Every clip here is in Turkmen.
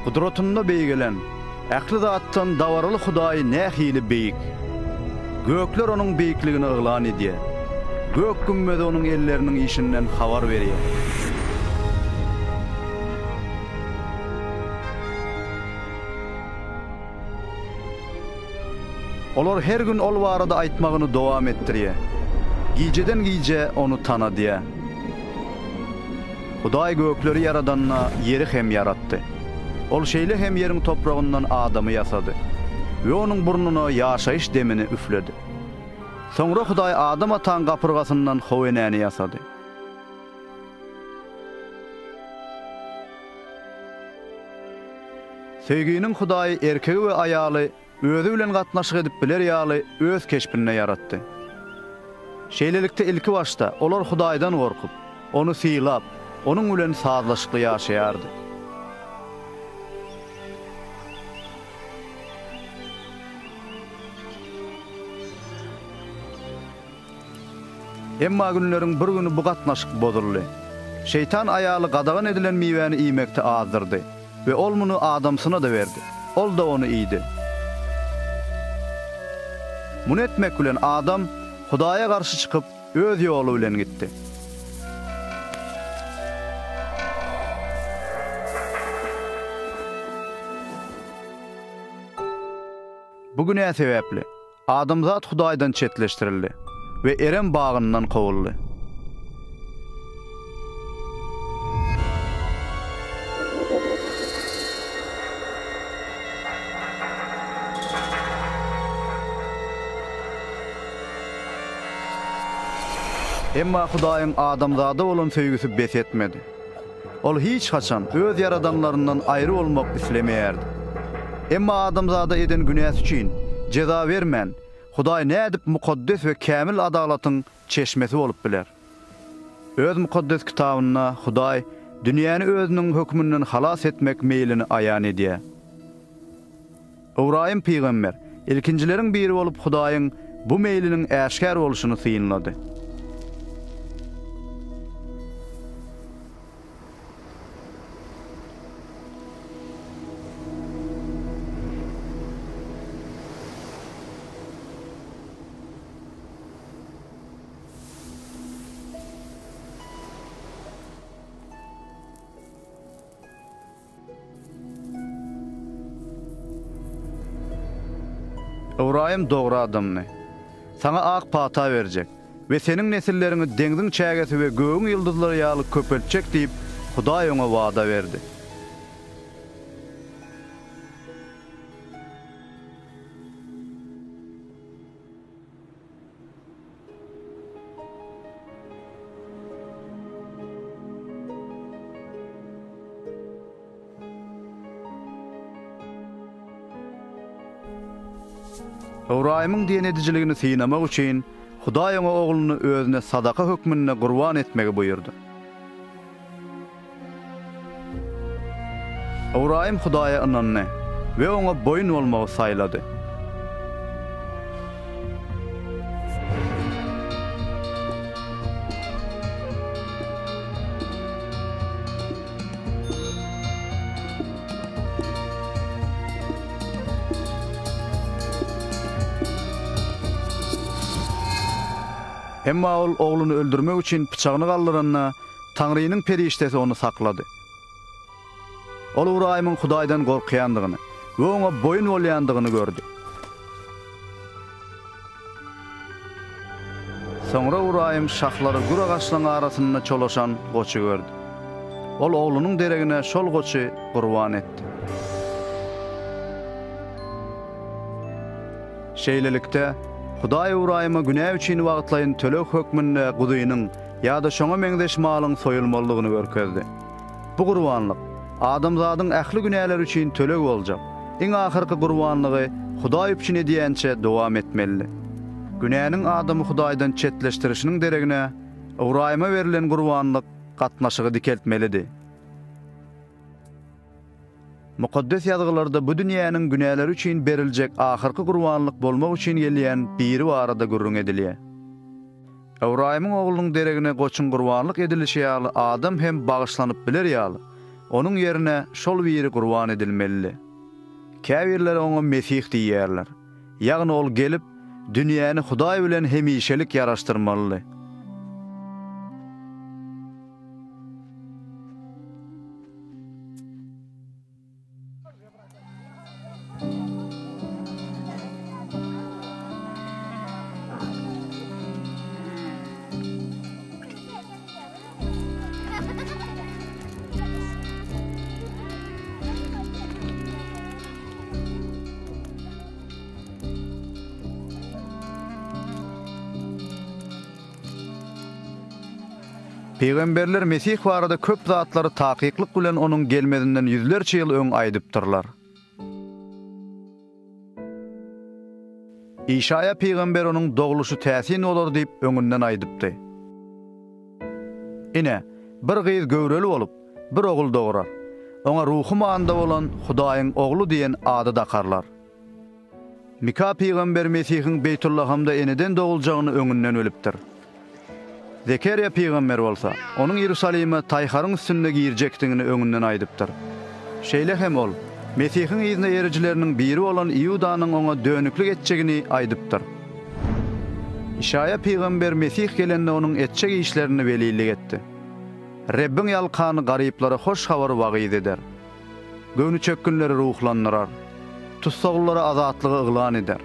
Gudratynda beýgelen, ähli zatdan dabaraly Hudaý nähili beýik! Gökler Onuň beýikligini yglan edýär, gök gümmezi Onuň elleriniň işinden habar berýär. Olar her gün Ol barada aýtmagyny dowam etdirýär, gijeden gijä Ony tanadýar. Hudaý gökleri ýaradanda, ýeri hem ýaratdy. Ol şeýle hem ýeriň topragyndan adamy ýasady we onuň burnuna ýaşaýyş demini üfledi. Soňra Hudaý Adam ataň gapyrgasyndan How enäni ýasady. Söýginiň Hudaýy erkegi we aýaly Özi bilen gatnaşyk edip biler ýaly öz keşbinde ýaratdy. Şeýlelikde ilki başda olar Hudaýdan gorkup, Ony sylap, Onuň bilen sazlaşykly ýaşaýardy. Emma günleriň bir güni bu gatnaşyk bozuldy. Şeýtan aýaly gadagan edilen miwäni iýmekde azdyrdy we ol muny adamsyna-da berdi. Ol-da ony iýdi. Muny etmek bilen adam Hudaýa garşy çykyp, öz ýoly bilen gitdi. Bu günä sebäpli, adamzat Hudaýdan çetleşdirildi we Erem bagyndan kowuldy. Emma Hudaýyň adamzada bolan söýgüsi bes etmedi. Ol hiç haçan öz ýaradanlaryndan aýry bolmak islemeýärdi. Emma adamzada eden günäsi üçin jeza bermän, Hudaý nädip mukaddes we kämil adalatyň çeşmesi bolup biler? Öz Mukaddes Kitabynda Hudaý dünýäni özüniň höküminden halas etmek meýlini aýan edýär. Ybraýym pygamber ilkinjileriň biri bolup Hudaýyň bu meýliniň äşgär bolşuny synlady. Ybraýym dogry adamdy. Saňa ak pata berjek we seniň nesilleriňi deňziň çägesi we gögüň ýyldyzlary ýaly köpeltjek diýip, Hudaý oňa wada berdi. Ybraýymyň diýen edijiligini synamak üçin, Hudaý oňa ogluny özüne sadaka hökmünde gurban etmegi buýurdy. Ybraýym Hudaýa ynandy we oňa boýun bolmagy saýlady. Emma ol ogluny öldürmek üçin pyçagyny galdyranda, Taňrynyň perişdesi ony saklady. Ol Ybraýymyň Hudaýdan gorkýandygyny we oňa boýun bolýandygyny gördi. Soňra Ybraýym şahlary gür agaçlaryň arasynda çolaşan goçy gördi. Ol oglunyň deregine şol goçy gurban etdi. Şeýlelikde, Hudaý Ybraýyma günä üçin wagtlaýyn töleg hökmünde guzynyň ýa-da şoňa meňzeş malyň soýulmalydygyny görkezdi. Bu gurbanlyk, adamzadyň ähli günäleri üçin töleg boljak, iň ahyrky gurbanlygy Hudaý üpjün edýänçä dowam etmelidi. Günäniň adamy Hudaýdan çetleşdirişiniň deregine, Ybraýyma berlen gurbanlyk gatnaşygy dikeltmelidi. Mukaddes Ýazgylarda bu dünýäniň günäleri üçin beriljek ahyrky gurbanlyk bolmak üçin gelýän biri barada gürrüň edilýär. Ybraýymyň oglunyň deregine goçuň gurbanlyk edilişi ýaly adam hem bagyşlanyp biler ýaly, Onuň ýerine şol biri gurban edilmelidi. Käbirleri oňa Mesih diýýärler. Ýagny ol gelip, dünýäni Hudaý bilen hemişelik ýaraşdyrmalydy. Pygamberler Mesih barada köp zatlary takyklyk bilen onuň gelmezinden ýüzlerçe ýyl öň aýdypdyrlar. Işaýa pygamber onuň dogluşy täsin bolar diýip öňünden aýdypdy. Ine, bir gyz göwreli bolup, bir ogul dograr. Oňa ruhy manyda bolan Hudaýyň Ogly diýen ady dakarlar. Mika pygamber Mesihiň Beýtullahamda eneden doguljagyny öňünden bilipdir. Zekerýa pygamber bolsa, onuň Iýerusalime taýharyň üstünde girjekdigini öňünden aýdypdyr. Şeýle hem ol, Mesihiň yzyna erijileriniň biri bolan Iudanyň oňa dönüklik etjegini aýdypdyr. Işaýa pygamber Mesih gelende onuň etjek işlerini welilik etdi. Rebbiň ýalkany garyplara hoş habary wagyz eder. Göwnüçökgünleri ruhlandyrar. Tussaglylara azatlygy yglan eder.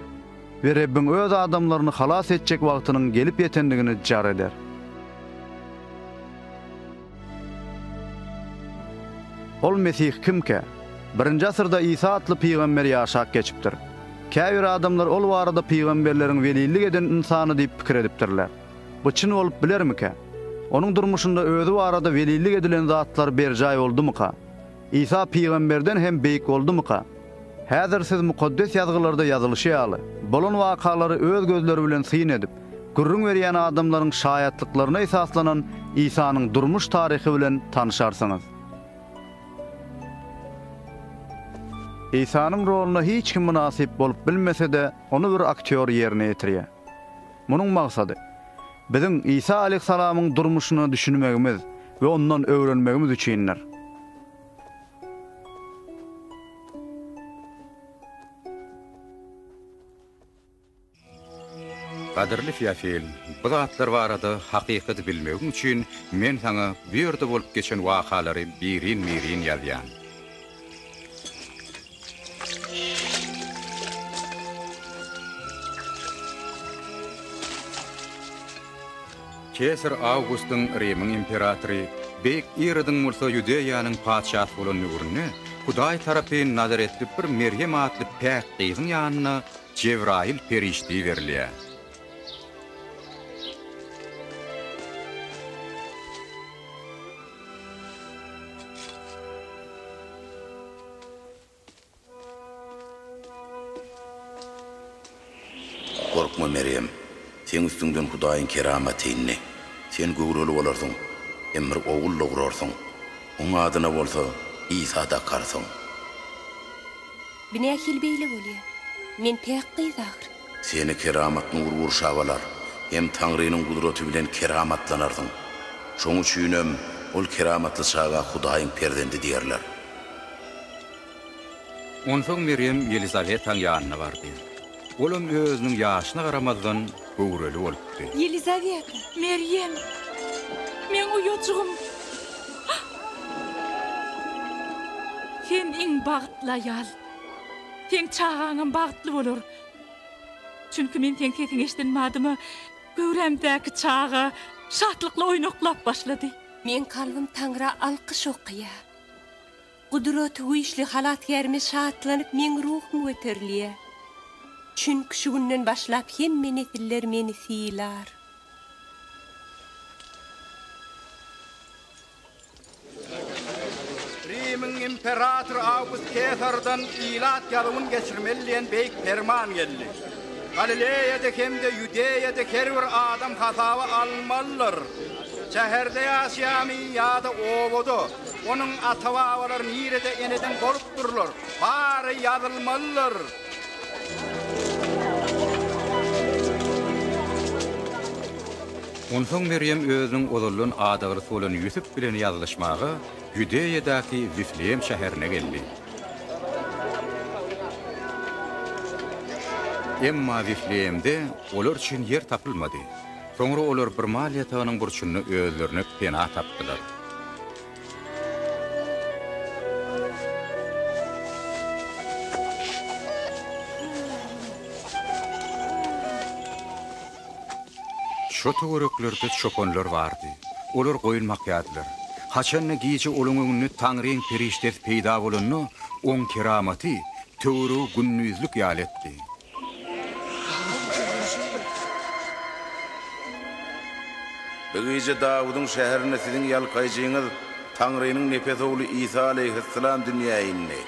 We Rebbiň öz adamlaryny halas etjek wagtynyň gelip ýetendigini jar eder. Ol Mesih kimkä? Birinji asyrda Isa atly pygamber ýaşap geçipdir. Käbir adamlar ol barada pygamberleriň welilik eden ynsany diýip pikir edipdirler. Bu çyn bolup bilermikä? Onuň durmuşynda özi barada welilik edilen zatlar berjaý boldumyka? Isa pygamberden hem beýik boldumyka? Häzir siz Mukaddes Ýazgylarda ýazylyşy ýaly, bolan wakalary öz gözleri bilen syn edip, gürrüň berýän adamlaryň şaýatlyklaryna esaslanan Isanyň durmuş taryhy bilen tanyşarsyňyz. Isanyň roluna hiç kim mynasyp bolup bilmese-de, ony bir aktýor ýerine ýetirýär. Munuň maksady, biziň Isa aleyhissalamyň durmuşyna düşünmegimiz we ondan öwrenmegimiz üçindir. Gadyrly Feofil, bu zatlar barada hakykaty bilmegiň üçin men saňa bu ýerde bolup geçen wakalary birin-birin ýazýan. Kesar Awgustyň Rimiň imperatory, Beýik Irodyň bolsa Ýudeýanyň patyşasy bolan döwründe Hudaý tarapyn nazaretli bir Merýem atly päk gyzyň ýanyna Jebraýyl perişde iberilýär. Gorkma, Merýem, seň üstüňden Hudaýyň keramaty indi. Sen göwreli bolarsyň hem bir ogul dograrsyň, oň adyna bolsa Isa dakarsyň. Bu nähili beýle bolýa? Men päk gyz ahyr. Seni keramat nury gurşap alar, hem Taňrynyň gudraty bilen keramatlanarsyň. Şoň üçinem ol keramatly çaga Hudaýyň perzendi diýerler. Onsoň Merýem Ýelizawetaň ýanyna bardy. Olam özüniň ýaşyna garamazdan, göwreli bolupdy. Ýelizaweta! Merýem! Meň uýajygym! Sen iň bagtly aýal. Seň çagaňam bagtly bolar. Çünki men seň sesiňi eşiden badyma, göwrämdäki çaga şatlykly oýnaklap başlady. Meň kalbym Taňra alkyş okaýar. Gudratygüýçli Halasgärime şatlanyp meň ruhum göterilýär. Çünki şu günden başlap hemme nesiller meni sylar. Rimiň imperatory Awgust Kesardan ilat ýazuwyn geçirmeli diýen beýik perman geldi. Galileýada hem-de Ýudeýada her bir adam hasaba alynmalydyr. Şäherde ýaşaýarmy ýa-da obada, onuň ata-babalary nirede eneden bolupdyrlar, bary ýazylmalydyr. Onsoň Merýem özüniň ozaldan adaglysy bolan Ýusup bilen ýazylyşmaga. Ýudeýadaky Wifleýem şäherine geldi. Emma Wifleýemde olar üçin ýer tapylmady. Soňra olar bir mal ýatagynyň burçunda özlerine pena tapdylar. Şo töwereklerde çopanlar bardy. Olar goýun bakýardylar. Haçan-da gije olaň öňünde Taňryň perişdesi peýda bolanda, oň keramaty töweregi gündizlik ýaly etdi. Bu gije Dawudyň şäherinde siziň Ýalkaýjyňyz, Taňrynyň nepes Ogly Isa alaýhyssalam dünýä indi.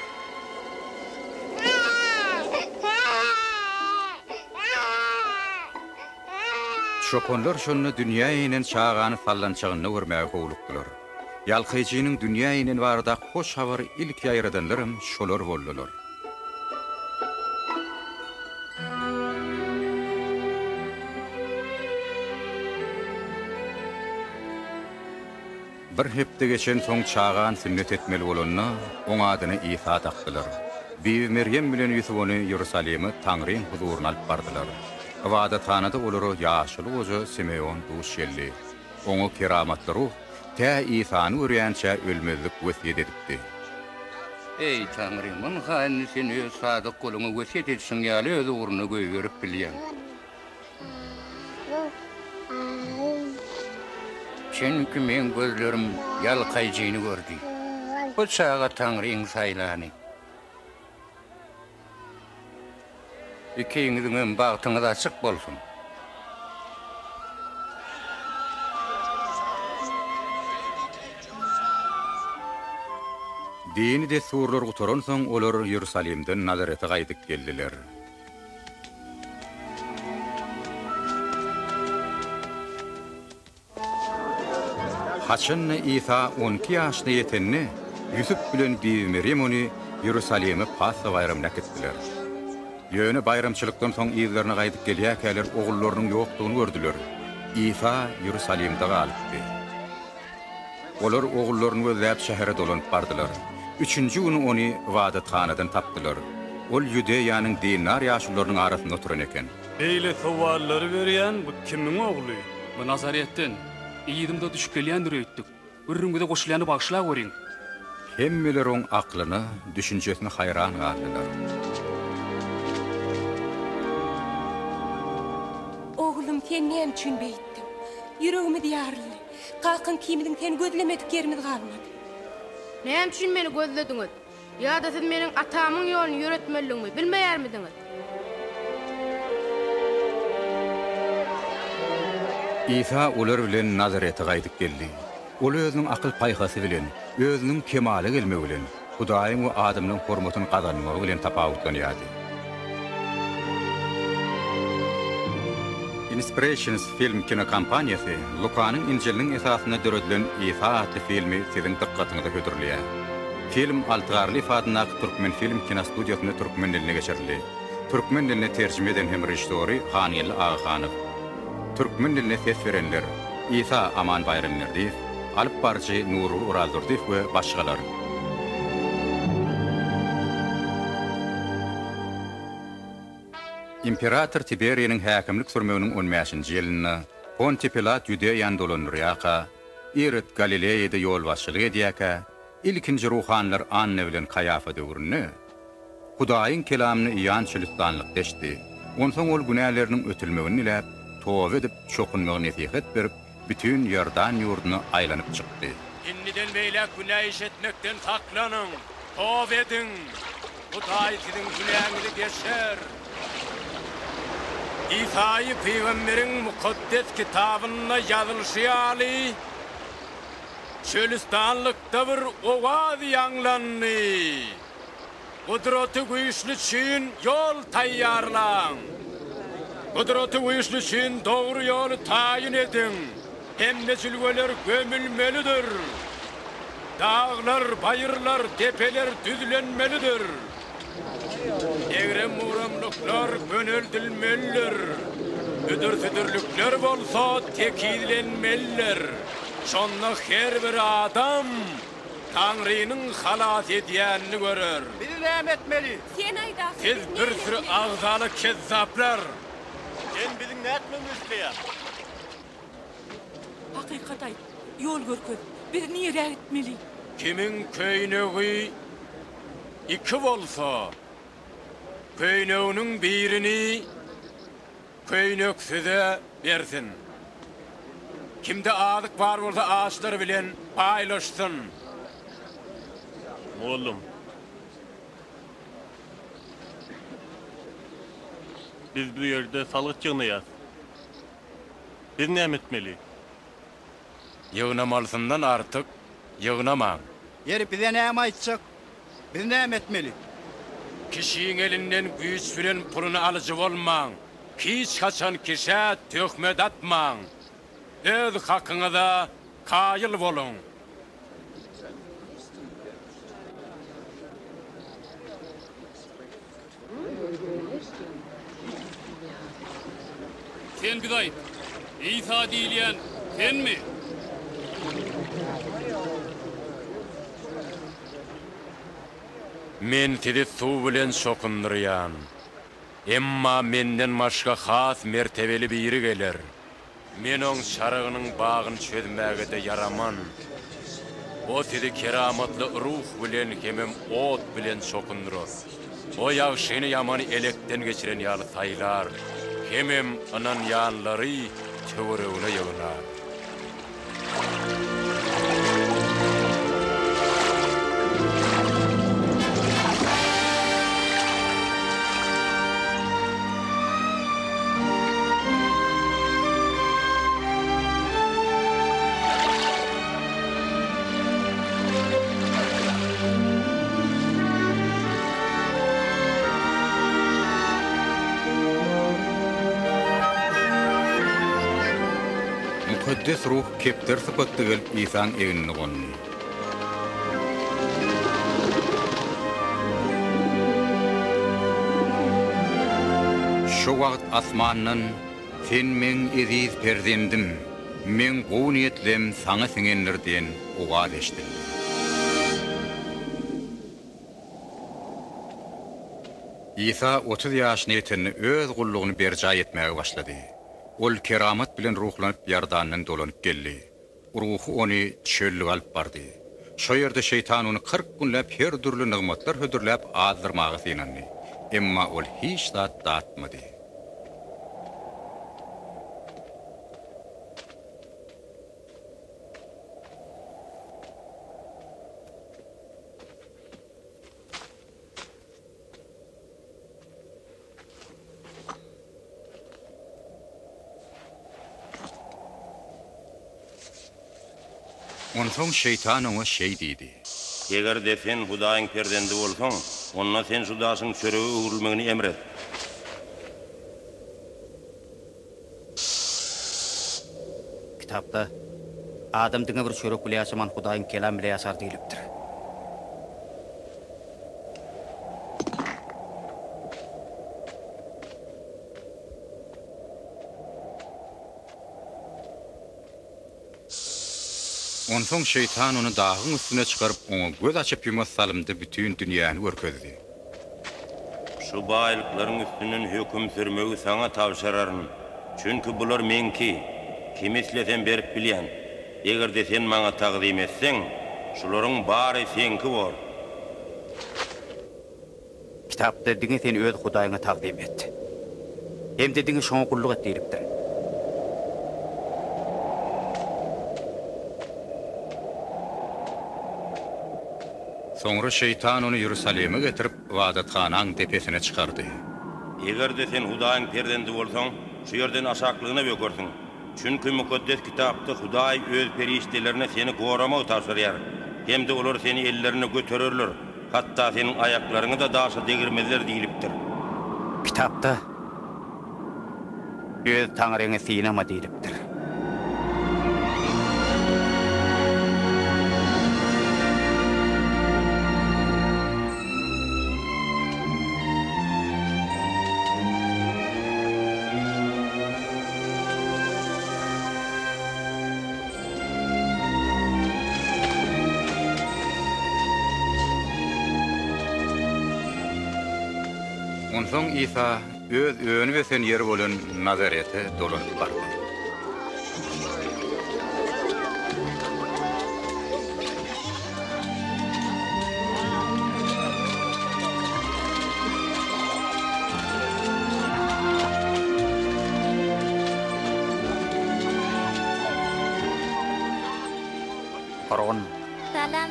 Çopanlar şonda dünýä inen çagany sallançagynda görmäge howlukdylar. Ýalkaýjynyň dünýä ineni baradaky hoş habary ilki ýaýradanlaram şolar boldular. Bir hepde geçensoň çagany sünnet etmeli bolanda, oň adyny Isa dakdylar. Bibi Merýem bilen Ýusup ony Iýerusalime Taňryň huzuryna alyp bardylar. Ybadathanada olara ýaşuly goja Simeon duş geldi. Oňa keramatly ruh tä Isany görýänçä ölmezlik wesýet edipdi. Eý, Taňrym, ynha indi Sen Öz sadyk guluňa wesýet edişiň ýaly öz ugruna goýberip bilýäň. Çünki meň gözlerim Ýalkaýjyny gördi. Bu çaga Taňryň saýlany. Ikiňiziňem bagtyňyz açyk bolsun. Dini dessurlar gutaransoň, olar Iýerusalimden Nazarete gaýdyp geldiler. Haçan-da Isa 12 ýaşyna ýetende, Ýusup bilen Bibi Merýem ony Iýerusalime Pasha baýramyna äkitdiler. Ýöne baýramçylykdan soň yzlaryna gaýdyp gelýärkäler ogullarynyň ýokdugyny gördüler. Isa Iýerusalimde galypdy. Olar ogullaryny gözläp şähere dolanyp bardylar. Üçünji güni ony ybadathanadan tapdylar. Ol Ýudeýanyň dindar ýaşulularynyň arasynda oturan eken. Beýle sowallary berýän bu kimiň ogly? Bu Nazaretden. Yzymyza düşüp gelýändir öýtdük. Gürrüňize goşulýany bagyşlaweriň. Hemmeler oň aklyna, düşünjesine haýran galdylar. Oglum, sen näme üçin beýtdiň? Ýüregimiz ýaryldy. Kakaň ikimiziň seni gözlemedik ýerimiz galmady. Näme üçin meni gözlediňiz? Ýa-da siz meniň Atamyň ýoluny ýöretmelidigimi bilmeýärmidiňiz? Isa olar bilen Nazarete gaýdyp geldi. Ol özüniň akyl-paýhasy bilen, özüniň kemala gelmegi bilen, Hudaýyň we adamlaryň hormatyny gazanmagy bilen tapawutlanýardy. Inspirations Film kinokompaniýasy Lukanyň Injiliniň esasynda döredilen Isa atly filmi siziň dykgatyňyza hödürleýär. Film Alty Garlyýew adyndaky Türkmenfilm kinostudiýasynda türkmen diline geçirildi. Türkmen diline terjime eden hem režissýory Hangeldi Agahanow. Türkmen diline ses berenler, Isa Aman Baýramberdiýew, alyp baryjy Nurgül Orazdurdyýew we başgalar. Imperator Tiberiniň häkimlik sürmeginiň on bäşinji ýylynda Pontiý Pilat Ýudeýany dolandyrýarka, Irod Galileýada ýolbaşçylyk edýärkä, ilkinji ruhanylar Anna bilen Kaýafa döwründe Hudaýyň kelamyny Iýan çölüstanlykda eşitdi. Onsoň ol günäleriniň ötülmegini diläp, toba edip, çokunmagy nesihat berip, bütin Iordan ýurduna aýlanyp çykdy. Indiden beýläk günä iş etmekden saklanyň, toba ediň, Hudaý siziň günäňizi geçer. Isaýy pygamberiň Mukaddes Kitabynda ýazylyşy ýaly, çölüstanlykda bir owaz ýaňlandy, Gudraty güýçli üçin ýol taýýarlaň! Gudraty güýçli üçin dogry ýoly taýyn ediň! Hemme jülgeler gömülmelidir. Daglar, baýyrlar, depeler düzlenmelidir. Egrem-bugramlyklar göneldilmelidir. Büdür-südürlikler bolsa tekizlenmelidir. Şonda her bir adam. Taňrynyň halas edýänini görer. Biz näme etmeli? Sen aýt ahyry, Siz biz bir näme süri etmeli? agzala kezzaplar! Sen biziň nätmegimizi isleýäň? Hakykat aýt, ýol görkez, biz nirä gitmeli? Kimiň köýnegi iki bolsa, köýneginiň birini köýneksize bersin. Kimde azyk bar bolsa, açlar bilen paýlaşsyn. Mugallym, biz bu ýerde salgyt ýygnaýas. Biz näme etmeli? Ýygnamalysyndan artyk ýygnamaň. Ýeri, bize näme aýtjak? Biz näme etmeli? Kişiň elinden güýç bilen puluny alyjy bolmaň. Hiç haçan kişä töhmet atmaň. Öz hakyňyza kaýyl boluň. Sen bize aýt, Isa diýilýän senmi? Men sizi suw bilen çokundyrýan. Emma menden başga has mertebeli biri geler. Men oň çarygynyň bagyny çözmäge-de ýaraman. O sizi keramatly Ruh bilen hemem ot bilen çokundyrar. O ýagşyny ýamany elekden geçiren ýaly saýlar, hemem ynanýanlary töweregine ýygnar. Mukaddes Ruh kepderi sypatda gelip Isaň egnine gondy. Şo wagt asmandan, Sen Meň eziz perzendim, Meň gowy niýetlem Saňa siňendir diýen owaz eşidildi. Isa 30 ýaşyna ýetende öz gullugyny berjaý etmäge başlady. Ol keramat bilen ruhlanyp Iordandan dolanyp geldi. Ruhy ony çöllüge alyp bardy. Şo ýerde şeýtan ony 40 günläp her dürli nygmatlar hödürläp azdyrmaga synandy. Emma ol hiç zat datmady. Onsoň şeýtan oňa şeý diýdi. Eger-de sen Hudaýyň perzendi bolsaň, onda sen şu daşyň çörege öwrülmegini emr et. Kitapda, Adam diňe bir çörek bile ýaşaman, Hudaýyň kelamy bile ýaşar diýlipdir. Onsoň şeýtan ony dagyň üstüne çykaryp, oňa göz açyp-ýumas salymda bütin dünýäni görkezdi. Şu baýlyklaryň üstünden höküm sürmegi saňa tabşyraryn, çünki bular meňki, kime islesem berip bilýän. Eger-de sen maňa tagzym etseň, şularyň bary seňki bor. Kitapda diňe sen öz Hudaýyňa tagzym et. Hem-de diňe şoňa gulluk et diýlipdir. Soňra şeýtan ony Ýerusalime getirip, ybadathanaň depesine çykardy. Eger-de sen Hudaýyň perzendi bolsaň, şu ýerden aşaklygyna bökersiň. Çünki Mukaddes Kitapda Hudaý Öz perişdelerine seni goramagy tabşyrýar hem-de olar seni ellerinde götererler, hatda seniň aýaklaryňy-da daşa degirmezler diýlipdir. Kitapda, Öz Taňryňy synama diýlipdir. Onsoň Isa Öz önüp-ösen ýeri bolan Nazarete dolanyp bardy. Gurgun. Salam.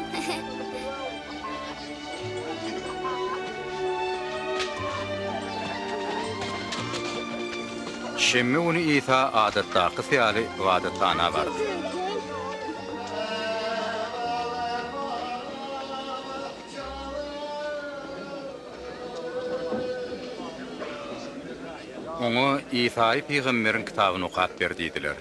Şenbe güni Isa adatdakysy ýaly ybadathana bardy. Oňa Isaýy pygamberiň kitabyny okap ber diýdiler.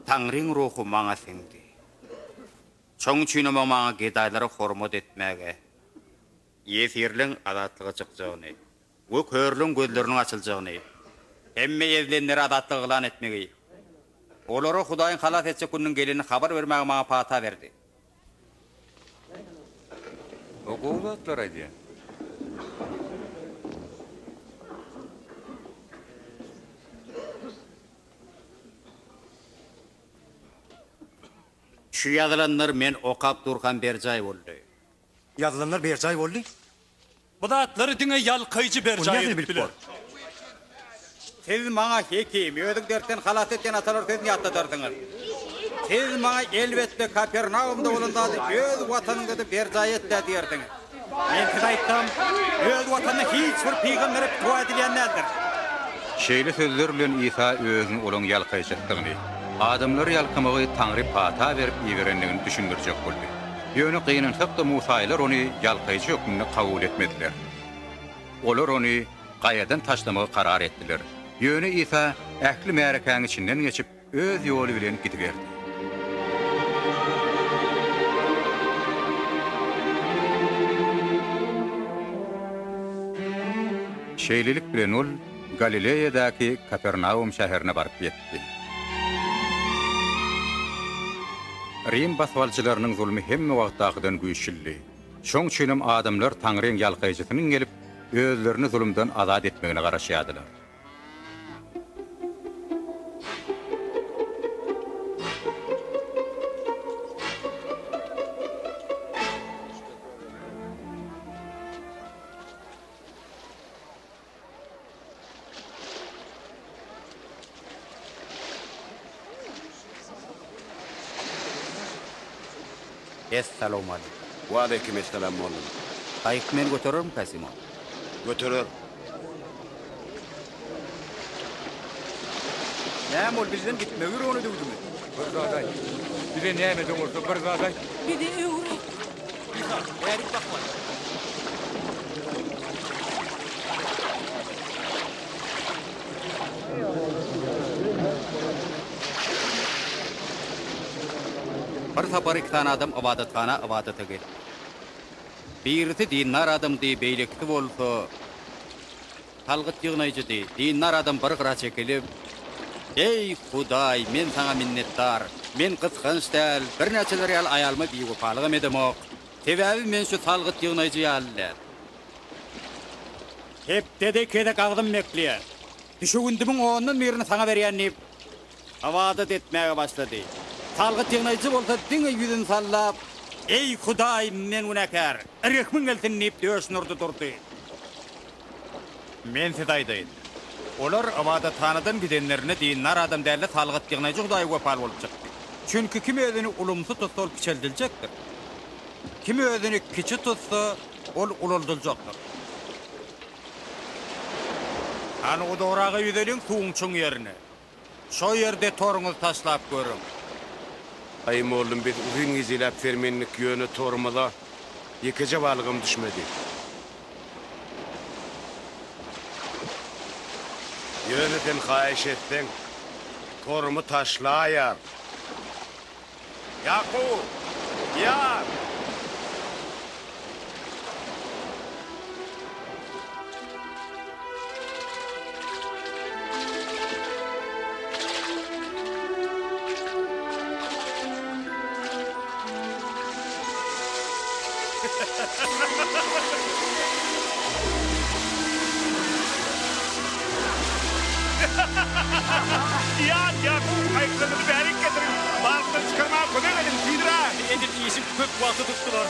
Taňryň ruhy maňa siňdi. Şoň üçinem o maňa gedaýlara hormat etmäge, ýesirleň azatlyga çykjagyny we körleň gözleriniň açyljagyny, hemme ezilenlere azatlyk yglan etmegi, olara Hudaýyň halas etjek gününiň gelenini habar bermäge maňa pata berdi. O gowy zatlar aýdýar. Şu ýazylanlar men okap durkam berjaý boldy. Ýazylanlar berjaý boldy? Bu zatlary diňe ýalkaýjy berjaý edip biler. Siz maňa hekim, özüň dertden halas etýän atalar sözüni ýatladarsyňyz. Siz maňa elbetde Kapernaumda bolan zady öz watanyňda-da berjaý et-dä diýersiňiz. Men size aýtsam, öz watanynda hiç bir pygambere pitwa edilýän däldir. Şeýle sözler bilen Isa özüni olaň ýalkaýjykdygyny, adamlary ýalkamagy Taňry pata berip iberendigini düşündirjek boldy. Ýöne gynansak-da musaýylar ony ýalkaýjy hökmünde kabul etmediler. Olar ony gaýadan taşlamagy karar etdiler. Ýöne Isa ähli märekäň içinden geçip, öz ýoly bilen gidiberdi. Şeýlelik bilen ol Galileýadaky Kapernaum şäherine baryp ýetdi. Rim basybalyjylarynyň zulmy hemme wagtdakydan güýçlüdi. Şoň üçinem adamlar Taňryň ýalkaýjysynyň gelip, özlerini zulumdan azat etmegine garaşýardylar. Essalawmaleýkim. Waleýkim essalam mollum. Gaýyk meni göterermikä Simon? Göterer. Näme ol bizden gitmegi ýüregine düwdümi? Bir zat aýt. Bize näme-de bolsa bir zat aýt. Bize öwret. Isa, bärik bakmaly. Bir sapar iki sany adam ybadathana ybadata geldi. Birisi dindar adamdy, beýlekisi bolsa salgyt ýygnaýjydy. Dindar adam bir gyra çekilip, Eý, Hudaý, men Saňa minnetdar. Men gysganç däl, birnäçeler ýaly aýalyma biwepalygam edemok. Sebäbi men şu salgyt ýygnaýjy ýaly däl. Hepdede iki gezek agzym bekleýär. Düşewündimiň ondan birini saňa berýän diýip, ybadat etmäge başlady. Salgyt ýygnaýjy bolsa diňe ýüzüni sallap, Eý, Hudaý, men günäkär, rehmiň gelsin diýip döşüni urdy durdy. Men size aýdaýyn, olar ybadathanadan gidenlerinde dindar adam däl-de, salgyt ýygnaýjy Hudaýa wepaly bolup çykdy. Çünki kim özüni ulumsy tutsa, ol kiçeldiljekdir. Kim özüni kiçi tutsa, ol ulaldyljekdir. Hany uzagraga ýüzeliň suwuň çuň ýerine. Şo ýerde toruňyzy taşlap görüň. Aý mollum biz uzyn gijeläp sermendik ýöne torumyza ýekeje balygam düşmedi. Ýöne sen haýyş etseň, torumy taşlaýaryn. Ýakup! Ýat! Ýat, Ýakup, gaýyklaryňyzy bärik getiriň! Balyklary çykarmaga kömek ediň, tizräk! Edil işiň köp wagty tutdular.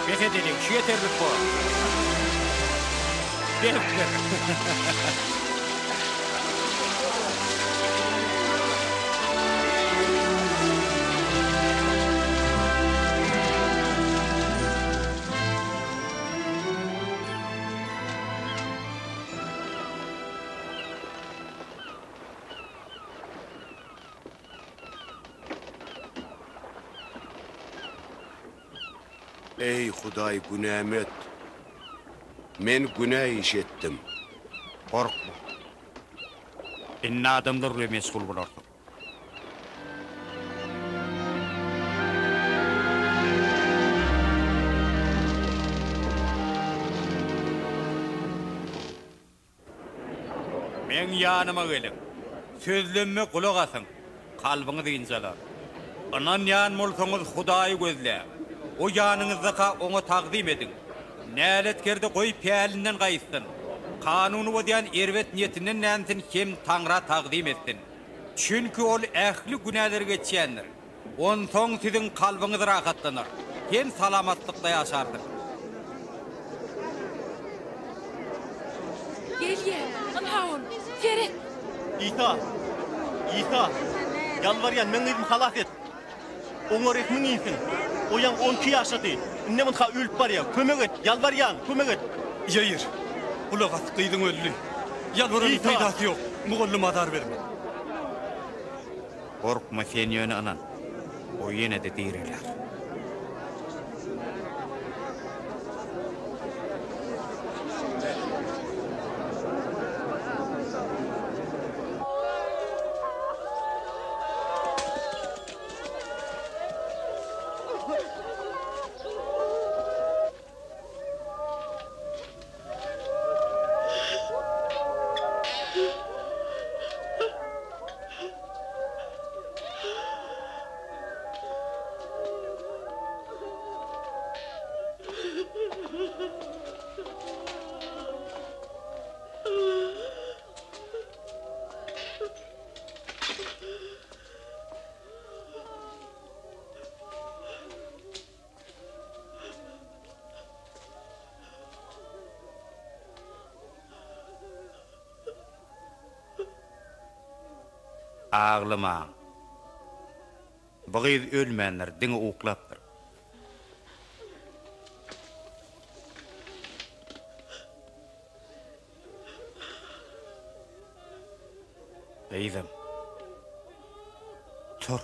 Bes edeliň, şu ýeterlik bor. Beripdir. Eý, Hudaý, günämi öt. Men günä iş etdim. Gorkma. Indi adamlar bilen meşgul bolarsyň. Meň ýanyma geliň. Sözlemime gulak asyň, kalbyňyz ynjalar. Ynanýan bolsaňyz, Hudaýy gözläň. O ýanyňyzdaka Oňa tagzym ediň. Näletkerde goý pälinden gaýtsyn. Kanuny bozýan erbet niýetinden dänsin hem Taňra tagzym etsin. Çünki Ol ähli günäleri geçýändir. Onsoň siziň kalbyňyz rahatlanar hem salamatlykda ýaşarsyňyz. Gelýär, ynha ol, seret! Isa! Isa! Ýalbarýan, meň gyzymy halas et! Oňa rehmiň insin! O ýaňy 12 ýaşady, indem ynha ölüp barýar. Kömek et, ýalbarýan, kömek et! Ýaýyr, gulak as, gyzyň öldi. Ýalbaranyň peýdasy ýok, mugallyma azar berme. Gorkma, sen ýöne ynan. O ýene-de direler. Aglamaň. Bu gyz ölmändir, diňe uklapdyr. Gyzym. Tur.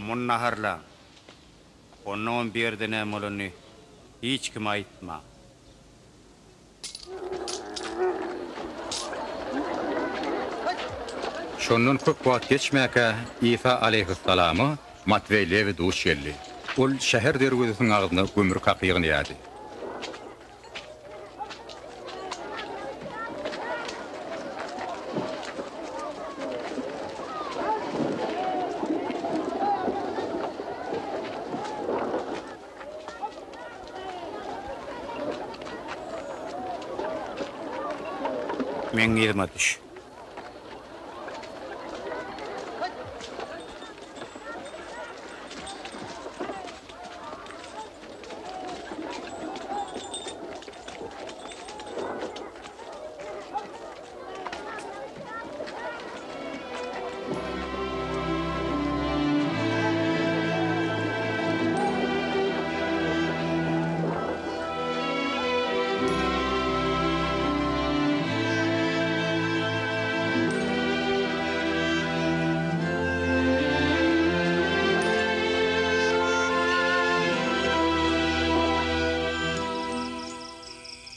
Muny naharlaň. Onnoňam bu ýerde näme bolanyny hiç kime aýtmaň. Şondan köp wagt geçmäkä Isa alaýhyssalama Matweý Lewi duş geldi. Ol şäher derwezesiniň agzynda gümrük haky ýygnaýardy. Meň yzyma düş.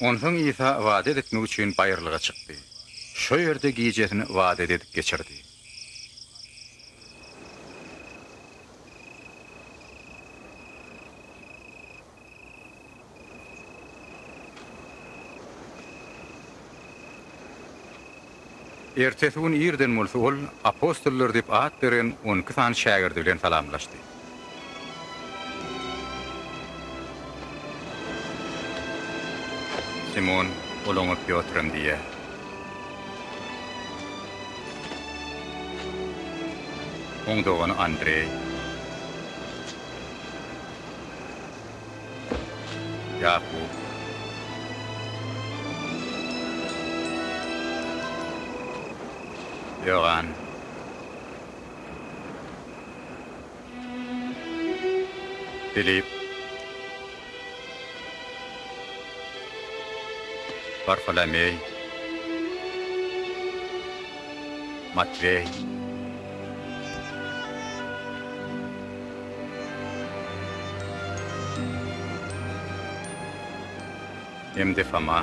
Onsoň Isa ybadat etmek üçin baýyrlyga çykdy. Şo ýerde gijesini ybadat edip geçirdi. Ertesi gün irden bolsa ol apostollar diýip at beren 12 sany şägirdi bilen salamlaşdy. Simon, ol oňa Pýotrem diýýär. Oň dogany Andreý. Ýakup. Ýogan. Filip. Barfolomeý. Matweý. Hem-de Foma.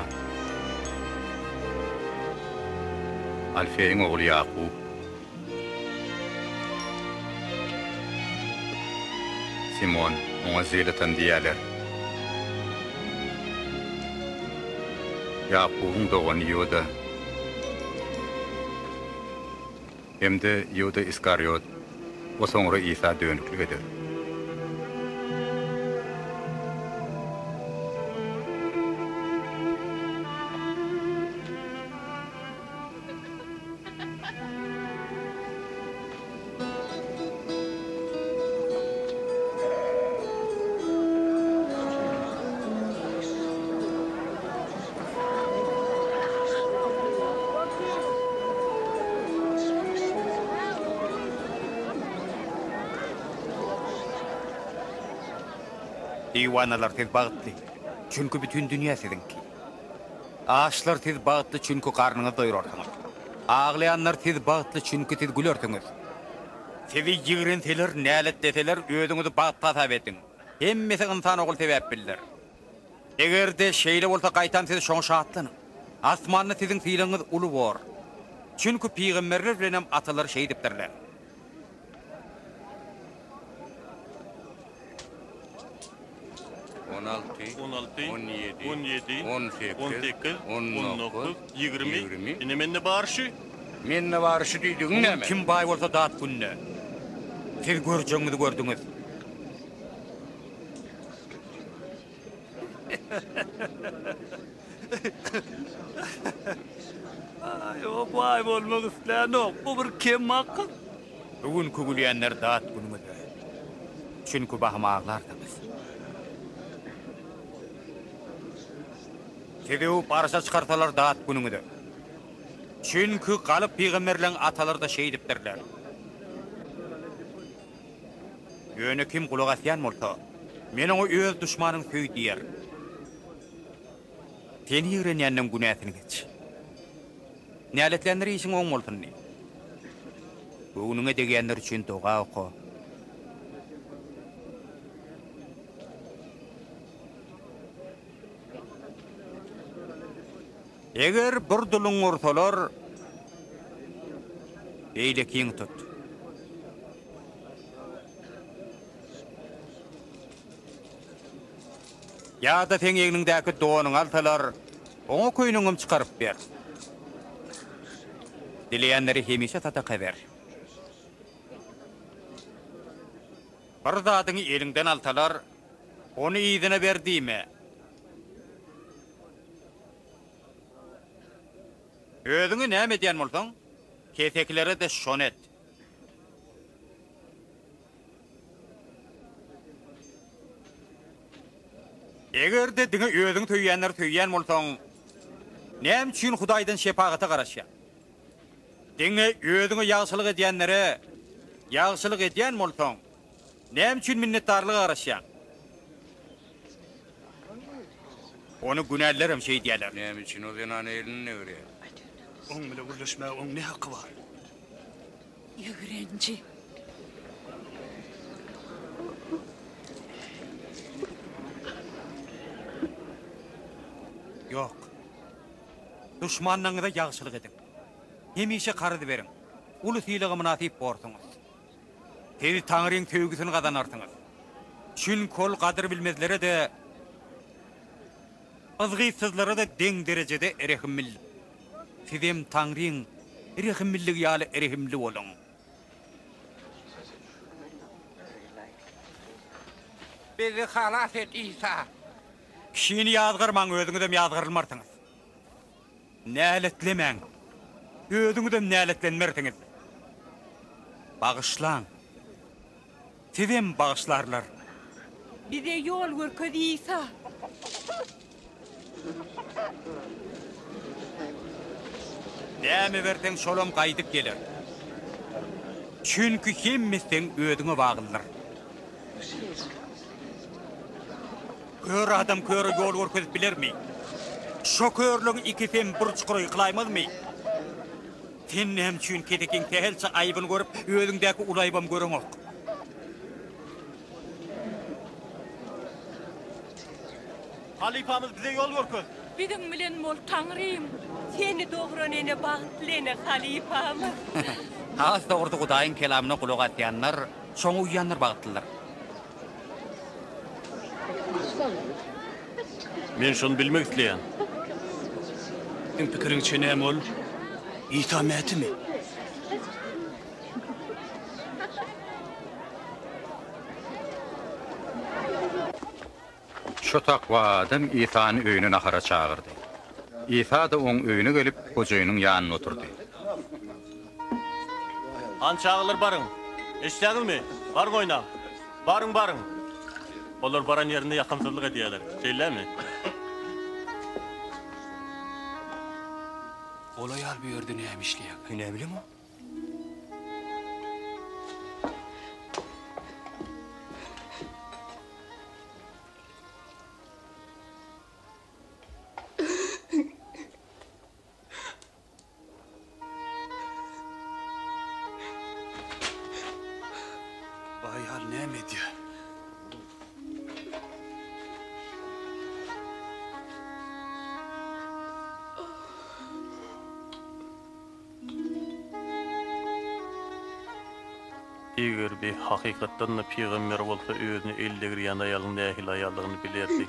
Alfeýiň ogly Ýakup. Simon, oňa Zelatan diýýärler. Ýakubyň dogany Iuda. Hem-de Iuda Iskariot, o soňra Isa dönüklik eder. Diwanalar siz bagtly, çünki bütin dünýä siziňki. Açlar siz bagtly, çünki garnyňyzy doýrarsyňyz. Aglaýanlar siz bagtly, çünki siz gülersiňiz. Sizi ýigrenseler, näletleseler, özüňizi bagtly hasap ediň. Hemmesi ynsan ogul sebäplidir. Eger-de şeýle bolsa, gaýtam siz şoňa şatlanyň. Asmanda siziň sylagyňyz uly bor. Çünki pygamberler bilenem atalar şeýdipdirler. 16, 16, 17, 17, 18, 18, 19, 19, 20, 20. Ine mende bar şu. Mende bar şu diýdigiň Bugün näme? kim baý bolsa dat günde. Siz görjegiňizi gördüňiz. Aý, o baý bolmak islänok. Bu bir kemakyl. Bu günki gülýänler dat günüňize. Çünki bahym aglarsyňyz. Sizi öwüp arşa çykarsalar dat günüňize. Çünki galyp pygamberleň atalary-da şeýdipdirler. Ýöne kim gulak asýan bolsa, Men oňa öz duşmanyňy söý diýerin. Seni ýigrenýänden günäsini geç. Näletlänlere işiň oň bolsun diý. Göwnüňe degýänler üçin doga oka. Eger bir duluňy ursalar, beýlekiňi tut. Ýa-da seň egniňdäki donuňy alsalar, oňa köýnegiňem çykaryp ber. Dileýänlere hemişe sadaka ber. Bir zadyňy eliňden alsalar, ony yzyna ber diýme. Özüňe näme edýän bolsaň, kesekilere-de şony et. Eger-de diňe özüňi söýýänleri söýýän bolsaň, näme üçin Hudaýdan şepagata garaşýaň? Diňe özüňe ýagşylyk edýänlere ýagşylyk edýän bolsaň, näme üçin minnetdarlyga garaşýaň? Ony günälilerem şeýdýärler. Näme üçin o zenana elini degirýär? Oň bile gürleşmäge oň ne haky bar? Ýigrenji. Ýok. Duşmanlaryňyza ýagşylyk ediň. Hemişe karyz beriň. Uly sylaga mynasyp borsuňyz. Siz Taňryň söýgüsini gazanarsyňyz. Çünki Ol gadyrbilmezlere-de, yzgytsyzlara-da deň derejede rehimlidir. Sizem Taňryň rehimliligi ýaly rehimli boluň. Bizi halas et, Isa! Kişini ýazgarmaň, özüňizem ýazgarylmarsyňyz. Näletlemäň, özüňizem näletlenmersiňiz. Bagyşlaň, sizem bagyşlarlar. Bize ýol görkez, Isa! Näme berseň, şolam gaýdyp geler. Çünki hemmesi seň özüňe baglydyr. Kör adam köre ýol görkezip bilermi? Şo körleň ikisem bir çukura ýykylaýmazmy? Sen näme üçin kesekiň sähelçe aýybyny görüp, özüňdäki uly aýybam göreňok? Halypamyz bize ýol görkez. Biziň bilen bol Taňrym. Seni dogran ene bagtly ene halypamyz. Has dogrusy Hudaýyň kelamyna gulak asýanlar, şoňa uýýanlar bagtlydyr. Men şony bilmek isleýän. Seň pikiriňçe näme ol Isa Mätimi? Şo takwa adam Isany öýüne nahara çagyrdy. Isa-da oň öýüne gelip, hojaýynyň ýanynda oturdy. Hany çagalar baryň. Eşitýäňizmi? Baryň oýnaň. Baryň, baryň. Olar baran ýerinde ýakymsyzlyk edýärler. Şeýlemi? Ol aýal bu ýerde näme işleýär? Näbilemok. Bu aýal näme edýär? Eger bi hakykatdan-da pygamber bolsa, özüne el degirýän aýalyň nähili aýaldygyny bilerdi.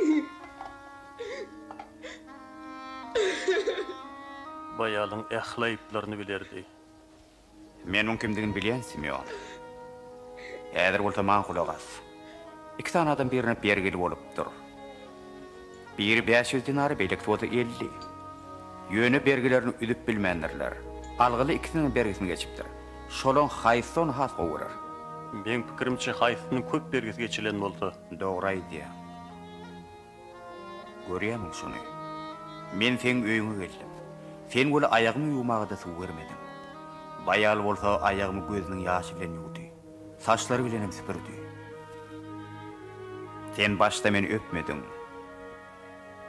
Bu aýalyň ähli aýyplaryny bilerdi. Men muň kimdigini bilýän, Simeon. Häzir bolsa maňa gulak as. Iki sany adam birine bergili bolupdyr. Biri 500 dinary, beýlekisi bolsa 50. Ýöne bergilerini üzüp bilmändirler. Algyly ikisiniň bergisini geçipdir. Şolaň haýsysy ony has gowy görer? Meň pikirimçe, haýsysynyň köp bergisi geçilen bolsa. Dogry aýdýaň. Görýärmiň şuny? Men seň öýüňe geldim. Sen weli aýagymy ýuwmaga-da suw bermediň. Baýal bolsa aýagymy gözüniň ýaşy bilen ýuwdy. Saçlary bilenem süpürdi. Sen başda meni öpmediň.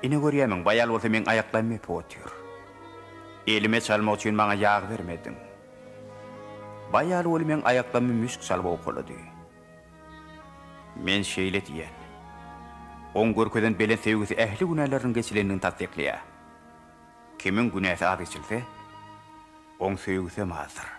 Ine görýärmiň, baýal bolsa meň aýaklarymy öpüp otyr. Elime çalmak üçin maňa ýag bermediň. Baýal weli meň aýaklarymy müşk çalyp owkalady. Men şeýle diýen. Oň görkezen belent söýgüsi ähli günäleriniň geçilendigini tassyklaýar. Kimiň günäsi az geçilse, oň söýgüsem azdyr.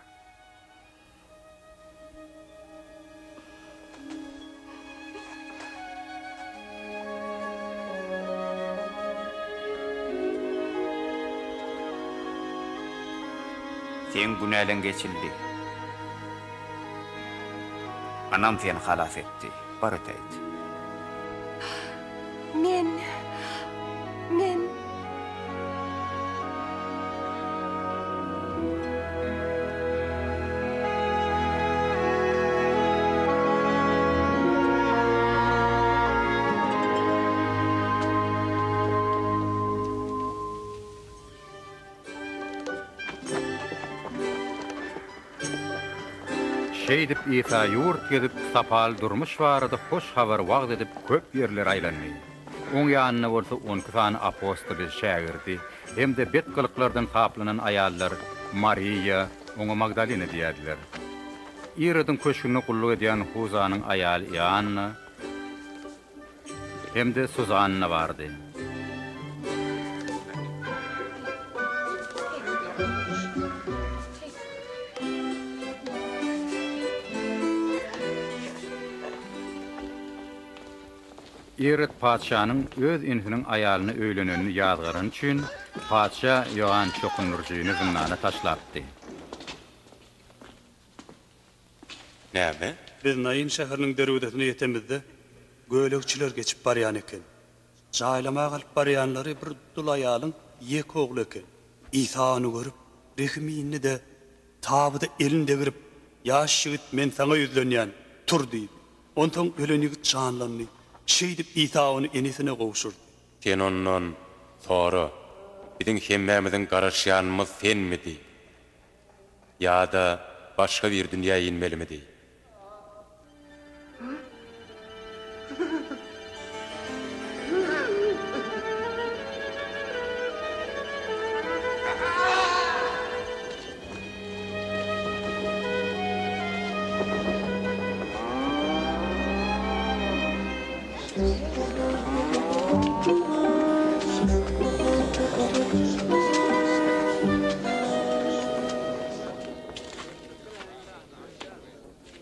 Seň günäleň geçildi. Ynam seni halas etdi. Bar ötäýt. Men, men. Şeýdip, Isa ýurt gezip, sapaly durmuş barada hoş habary wagyz edip, köp ýerlere aýlandy. Oň ýanynda bolsa on iki sany apostoly, şägirdi, hem-de bet gylyklardan saplanan aýallar Mariýa, oňa Magdalena diýýärdiler. Irodyň köşgünde gulluk edýän Huzanyň aýaly Ianna, Hem-de Suzanna bardy. Irod patyşanyň öz inisiniň aýalyna öýlenenini ýazgarany üçin, patyşa Ioann Çokundyryjyny zyndana taşlapdy. Näme? Biz Nain şäheriniň derwezesine ýetemizde, gölegçiler geçip barýan eken. Jaýlamaga alyp barýanlary bir dul aýalyň ýeke ogly eken. Isa ony görüp, rehimi indi-de, tabyda elini degrip, Ýaş ýigit, men saňa ýüzlenýän, tur! diýdi. Onsoň ölen ýigit janlandy. Şeýdip, Isa ony enesine gowşurdy. Sen ondan sora, Biziň hemmämiziň garaşýanymyz senmidi? Ýa-da başga biri dünýä inmelimidi?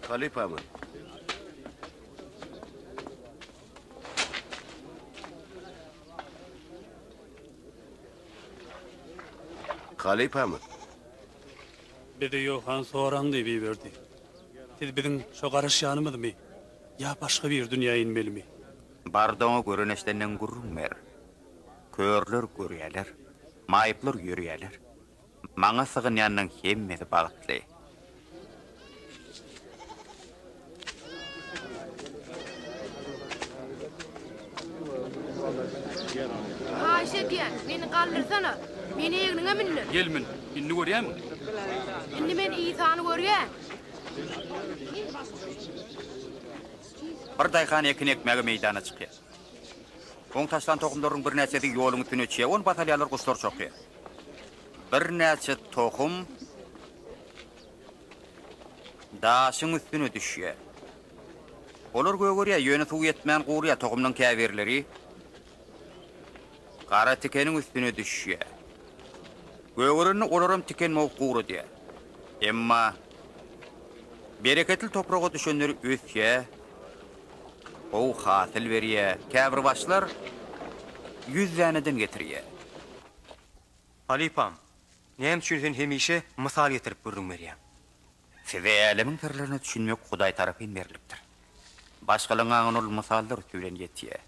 Halypamyz. Halypamyz. Bizi Ýohan soraň diýip iberdi. Siz biziň şo garaşýanymyzmy ýa başga biri dünýä inmelimi? Bar-da oňa gören-eşidenden gürrüň ber. Körler görýärler, maýyplar ýörýärler. Maňa sygynýanlaryň hemmesi bagtly. Haýyş edýän, meni galdyrsana. Meni egniňe mündür. Gel mün. Indi görýämiň? Indi men Isany görýän. Bir daýhan ekin ekmäge meýdana çykýar. Oň taşlan tohumlarynyň birnäçesi ýoluň üstüne çýär, ony basalýarlar, guşlar çokýar. Birnäçe tohum daşyň üstüne düşýär. Olar gögerýär, ýöne suw ýetmän gurýar, tohumlaryň käbirleri gara tikeniň üstüne düşýär. Gögerende olaram tiken bolup guradýar. Emma bereketli topraga düşenleri ösýär, gowy hasyl berýär, käbir başlar ýüz däneden getirýär. Halypam, näme üçin sen hemişe mysal getirip gürrüň berýäň? Size älemiň syrlaryna düşünmek Hudaý tarapyn berlipdir. Başgalaryň aňyna ol mysallar üsti bilen ýetýär.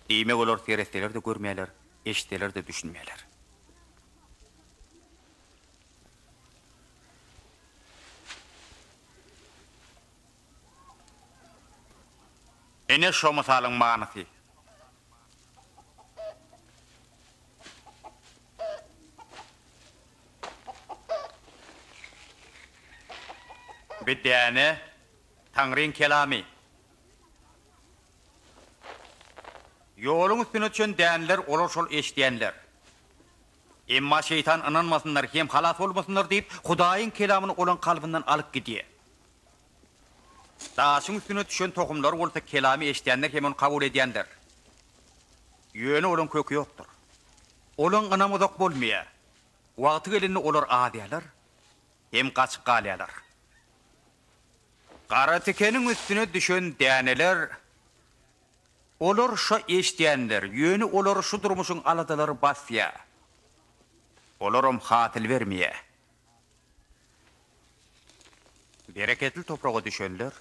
Diýmek, olar seretseler-de görmeýärler, eşitseler-de düşünmeýärler. Ine şo mysalyň manysy. Bi däne Taňryň kelamy. Ýoluň üstüne düşen däneler olar şol eşidýänler. Emma şeýtan ynanmasynlar hem halas bolmasynlar diýip, Hudaýyň kelamyny olaň kalbyndan alyp gidýär. Daşyň üstüne düşen tohumlar bolsa kelamy eşidýänler hem ony kabul edýänler. Ýöne olaň köki ýokdur. Olaň ynamy uzak bolmaýar. Wagty gelende olar azýarlar hem gaçyp galýarlar. Gara tikeniň üstüne düşen däneler, olar şo eşidýänler, ýöne olary şu durmuşyň aladalary basýar. Olaram hasyl bermeýär. Bereketli topraga düşenler,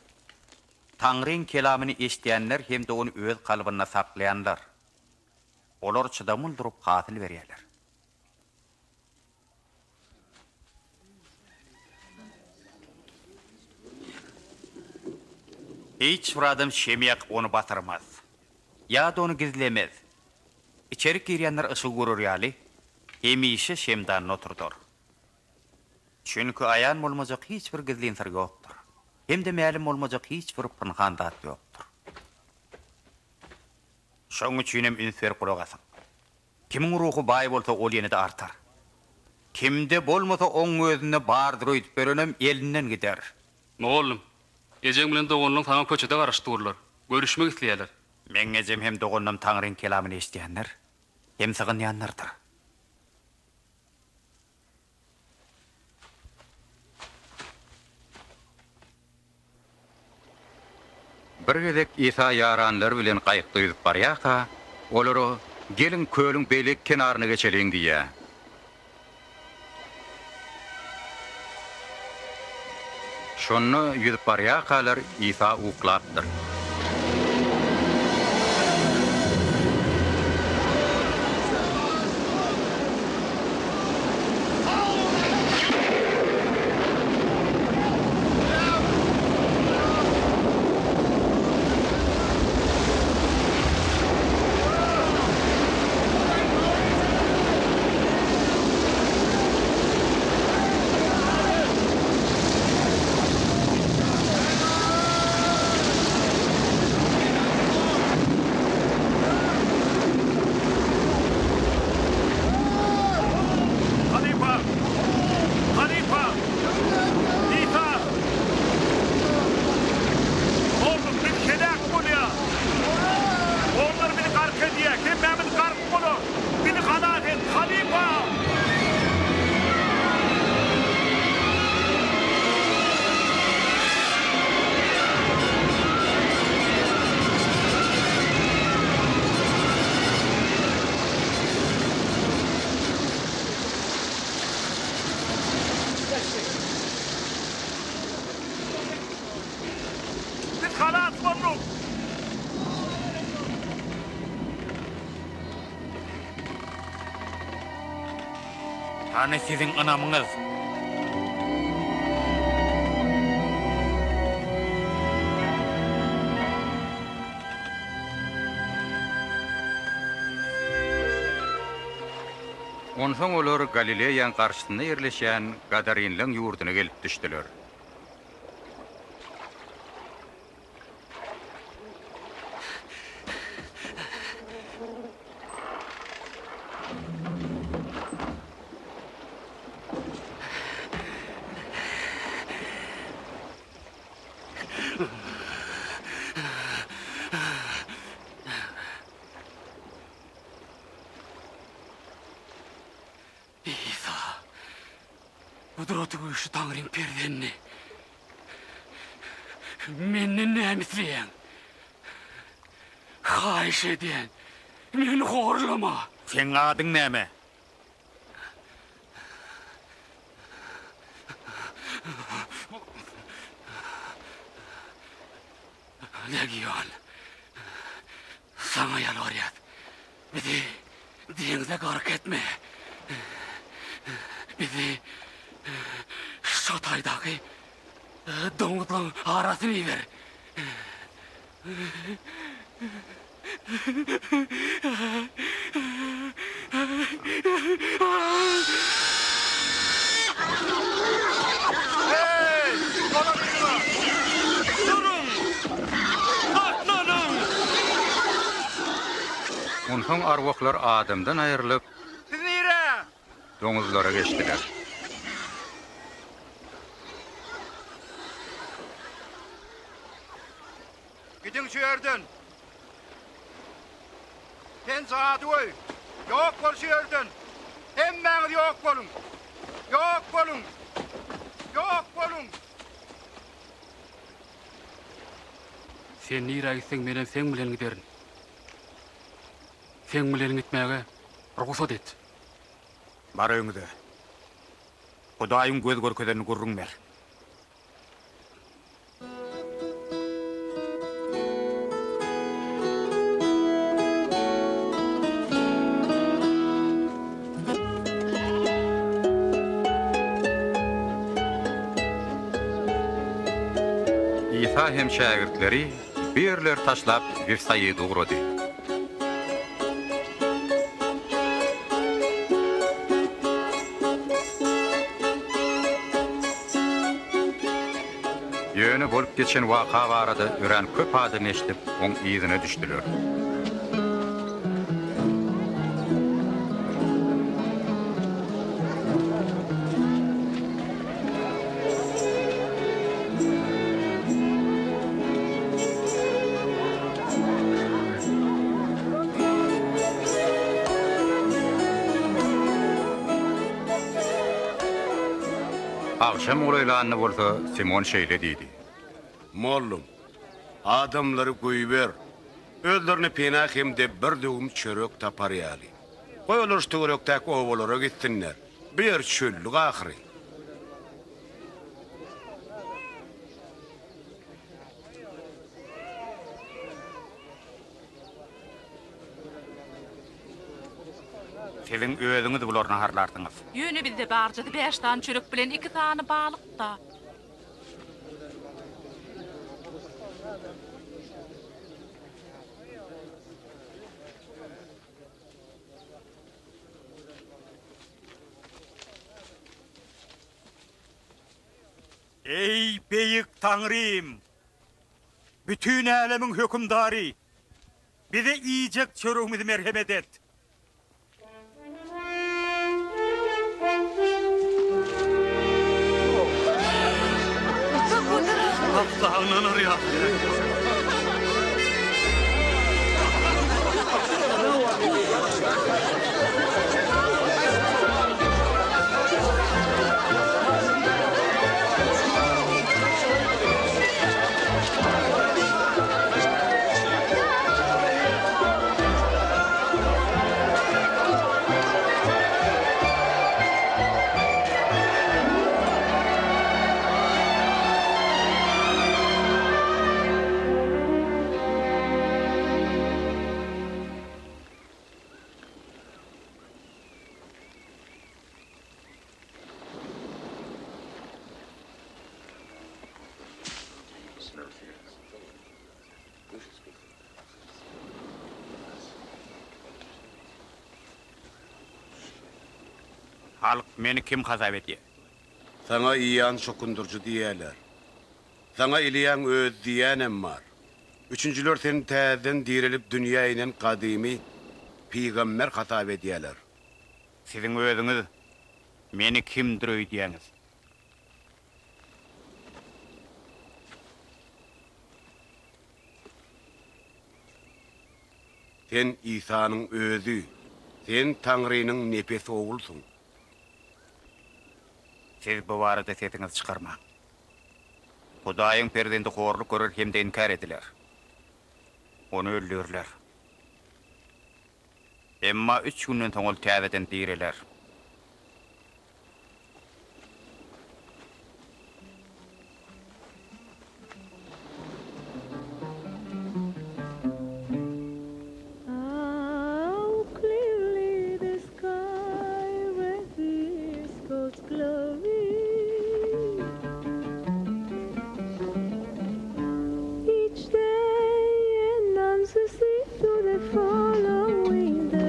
Taňryň kelamyny eşidýänler hem-de ony öz kalbynda saklaýanlar. Olar çydamly durup hasyl berýärler. Hiç bir adam şem ýakyp ony batyrmaz ýa-da ony gizlemez. Içerik girýänler yşygy görer ýaly, hemişe şemdanyny oturdar. Çünki aýan bolmajak hiç bir gizlin syr ýokdur, hem-de mälim bolmajak hiç bir pynhan zat ýokdur. Şonuň üçin hem üns berip gulak asyň. Kimiň ruhy baý bolsa, ol ýene-de artar. Kimde bolmasa, oň özünde bardyr öýdüp ýörenem elinden gider. Mugallym, ejeň bilen doganlaň saňa köçede garaşyp durlar. Görüşmek isleýärler. Meň ejem hem doganlam Taňryň kelamyny eşidýänler hem sygynýanlardyr. Bir gezek Isa ýaranlary bilen gaýykda ýüzüp barýarka, olara, Geliň, kölüň beýleki kenaryna geçeliň diýýär. Şonda ýüzüp barýarkalar Isa uklapdyr. Halypa! Halypa! Isa! Oglum, biz heläk bolýas! Onlar bizi gark edýär, hemmämiz gark bolarys! Bizi halas et, halypa! Biz halas bolduk! Hany siziň ynamyňyz? Onsoň olar Galileýaň garşysynda ýerleşýän Gadarinleň ýurduna gelip düşdüler. Isa, Gudraty güýçli Taňryň perzendi, menden näme isleýäň? Haýyş edýän, meni horlama! Seň adyň näme? Legion, saňa ýalbarýas, bizi deňze gark etme. Bizi şo taýdaky doňuzlaryň arasyna iber. Heý, dolandylar! Duruň! Saklanyň! Onsoň arwahlar adamdan aýrylyp, Siz nirä? doňuzlara geçdiler. Gidiň şu ýerden! Sen jadygöý! Ýok bol şu ýerden! Hemmäňiz ýok boluň! Ýok boluň! Ýok boluň! Sen nirä gitseň, menem seň bilen giderin. Seň bilen gitmäge rugsat et. Bar öýüňize. Hudaýyň göz görkezenini gürrüň ber. Isa hem şägirtleri bu ýerleri taşlap, Wifsaida ugrady. Ýöne bolup geçen waka barada örän köp adam eşidip, oň yzyna düşdüler. Agşam golaýlanda bolsa, Simon şeýle diýdi. Mollum! Adamlary goýber. Özlerine pena hem-de bir döwüm çörek tapar ýaly. Goý olar şu töwerekdäki obalara gitsinler. Bu ýer çöllük ahyry. Siziň özüňiz bulary naharlarsyňyz. Ýöne bizde barjasy bäş sany çörek bilen iki sany balyk-da. Eý, beýik Taňrym! Bütin älemiň hökümdary! Bize iýjek çöregimizi merhemet et! Asla ynanar ýaly däl. Halk meni kim hasap edýär? Saňa Iýan çokundyryjy diýýärler. Saňa Iliýaň özi diýýänem bar. Üçünjiler seni täzeden direlip dünýä inen gadymy pygamber hasap edýärler. Siziň özüňiz meni kimdir öýdýäňiz? Sen Isanyň özi, sen Taňrynyň nepes Oglusyň. Siz bu barada sesiňizi çykarmaň. Hudaýyň perzendi horluk görer hem-de inkär ediler. Ony öldürirler. Emma üç günden soň ol täzeden direler. How clearly the sky reveals God's glory. Each day announces it to the following day.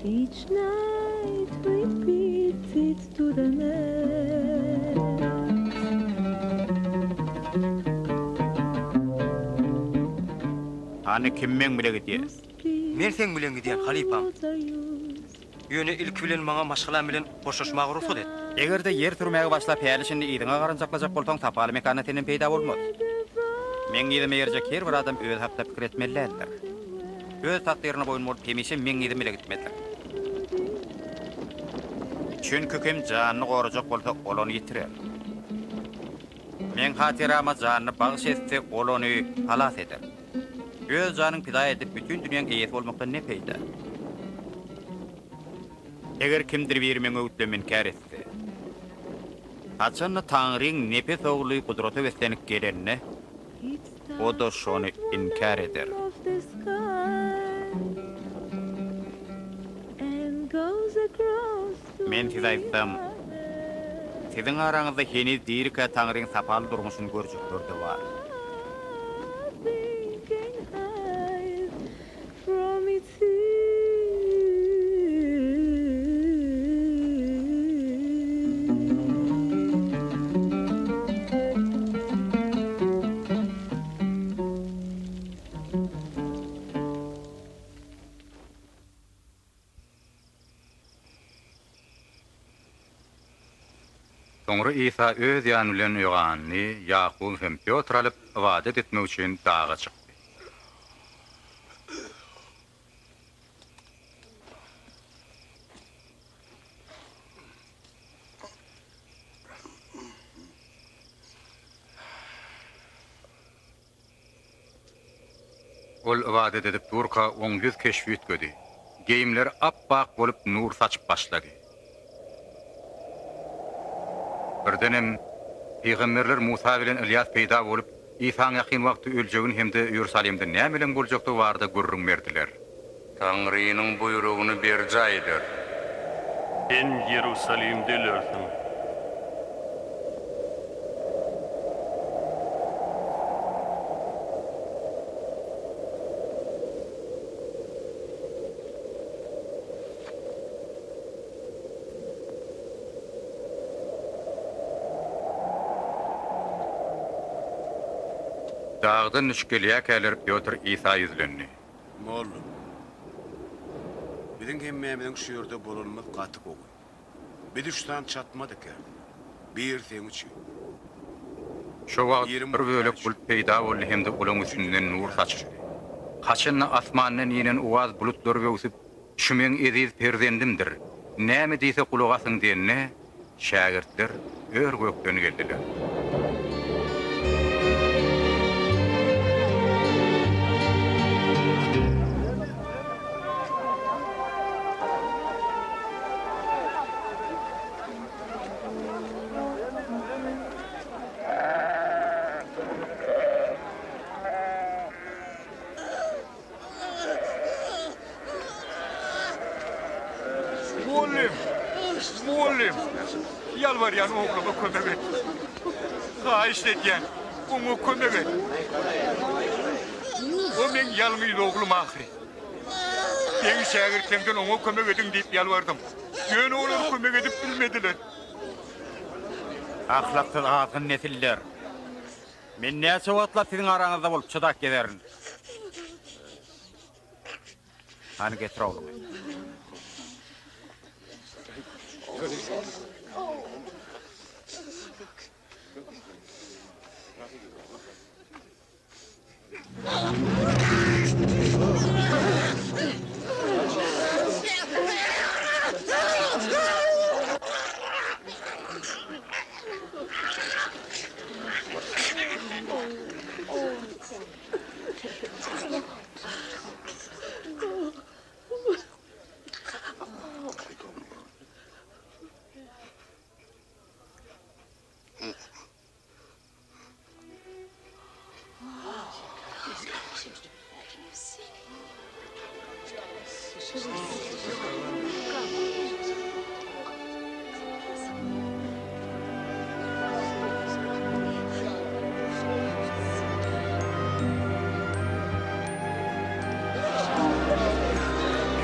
Each night repeats it to the next. Hany kim meň bile gidýär? Men seň bilen gidýän, halypam. Ýöne ilki bilen maňa maşgalam bilen hoşlaşmaga rugsat et. Eger-de ýer sürmäge başlap häli-şindi yzyňa garanjaklajak bolsaň, sapaly mekanda senden peýda bolmaz. Meň yzyma eýerjek her bir adam özi hakda pikir etmeli däldir. Öz takdyryna boýun bolup hemişe meň yzym bile gitmelidir. Çünki kim janyny gorajak bolsa, ol ony ýitirer. Meň hatyrama janyny bagyş etse, ol ony halas eder. Öz janyňy pida edip, bütin dünýäň eýesi bolmakdan ne peýda? Eger kimdir biri meň öwütlerimi inkär etse, haçan-da Taňryň nepes Ogly gudrata beslenip gelende, o-da şony inkär eder. Men size aýtsam, siziň araňyzda heniz dirikä Taňryň sapaly durmuşyny görjekler-de bar. Soňra Isa Öz ýany bilen Ýohanny, Ýakuby hem Pýotry alyp, ybadat etmek üçin daga çykdy. Ol ybadat edip durka, oň ýüz keşbi üýtgedi. Geýimleri ap-ak bolup nur saçyp başlady. Birdenem, pygamberler Musa bilen Ylýas peýda bolup, Isaň ýakyn wagtda öljegini hem-de Iýerusalimde nämeleň boljakdygy barada gürrüň berdiler. Taňrynyň buýrugyny berjaý eder. Sen Iýerusalimde ölersiň. Dagdan düşüp gelýärkäler Pýotr Isa ýüzlendi. Mollum, biziň hemmämiziň şu ýerde bolanymyz gaty gowy. Biz üç sany çatma dikerdik. Biri seň üçin. Şo wagt bir bölek bulut peýda boldy hem-de olaň üstünden nur saçyldy. Haçanda asmandan inen owaz bulutlary böwsüp, Şu meň eziz perzendimdir, näme diýse gulak asyň diýende, şägirtler ör-gökden geldiler. Mugallym! Mugallym! Ýalbarýan ogluma kömek et. Haýyşt edýän, oňa kömek et. O meň ýalňyz oglum ahyry. Seň şägirtleňden oňa kömek ediň diýip ýalbardym. Ýöne olar kömek edip bilmediler. Ahlaksyz azgyn nesiller! Men näçe wagtlap siziň araňyzda bolup çydap gezerin? Hany getir ogluňy.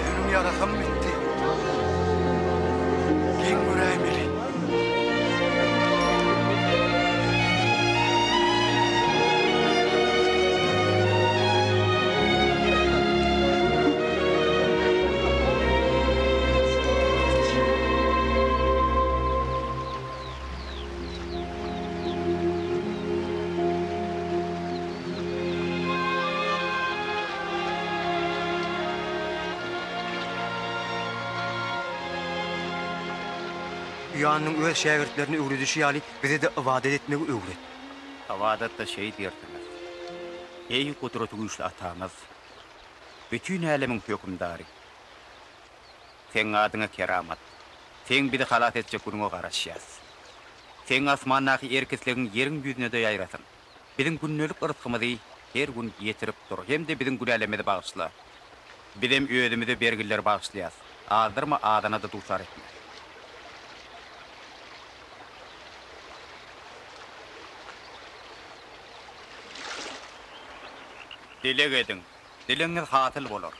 Ýüzüniň ýarasam bitdi. Geň göräýmeli. Ýoannyň öz şägirtlerine öwredişi ýaly, bize-de ybadat etmegi öwret. Ybadatda şeý diýersiňiz, Eý, Gudratygüýçli Atamyz, bütin älemiň Hökümdary! Seň adyňa keramat. Seň bizi halas etjek günüňe garaşýas. Seň asmandaky erk-islegiň ýeriň ýüzüne-de ýaýrasyn. Biziň gündelik yrsgymyzy her gün ýetirip dur hem-de biziň günälerimizi bagyşla. Bizem özümize bergilileri bagyşlaýas. Azdyrma, azana-da duçar etme. Dileg ediň, dilegiňiz hasyl bolar.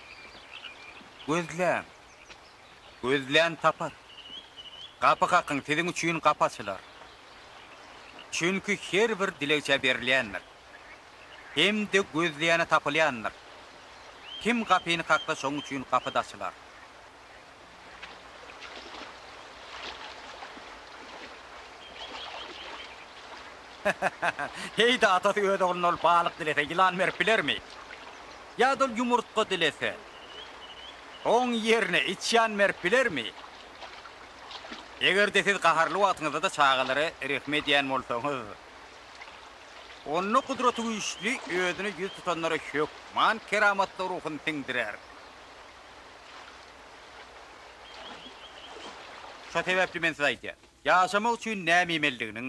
Gözläň, gözlän tapar. Gapy kakyň, siziň üçin gapy açylar. Çünki her bir dilegçä berilýändir. Hem-de gözleýäne tapylýandyr. Kim gapyny kaksa, şoň üçin gapy-da açylar. Heý-de, atasy öz ogluna ol balyk dilese, ýylan berip bilermi? Ýa-da ol ýumurtga dilese, oň ýerine içýan berip bilermi? Eger-de siz gaharly wagtyňyzda-da çagalara rehim edýän bolsaňyz. Onda Gudratygüýçli Özüne ýüz tutanlara hökman keramatly ruhuny siňdirer. Şo sebäpli men size aýdýan, ýaşamak üçin näme iýmelidiginiň,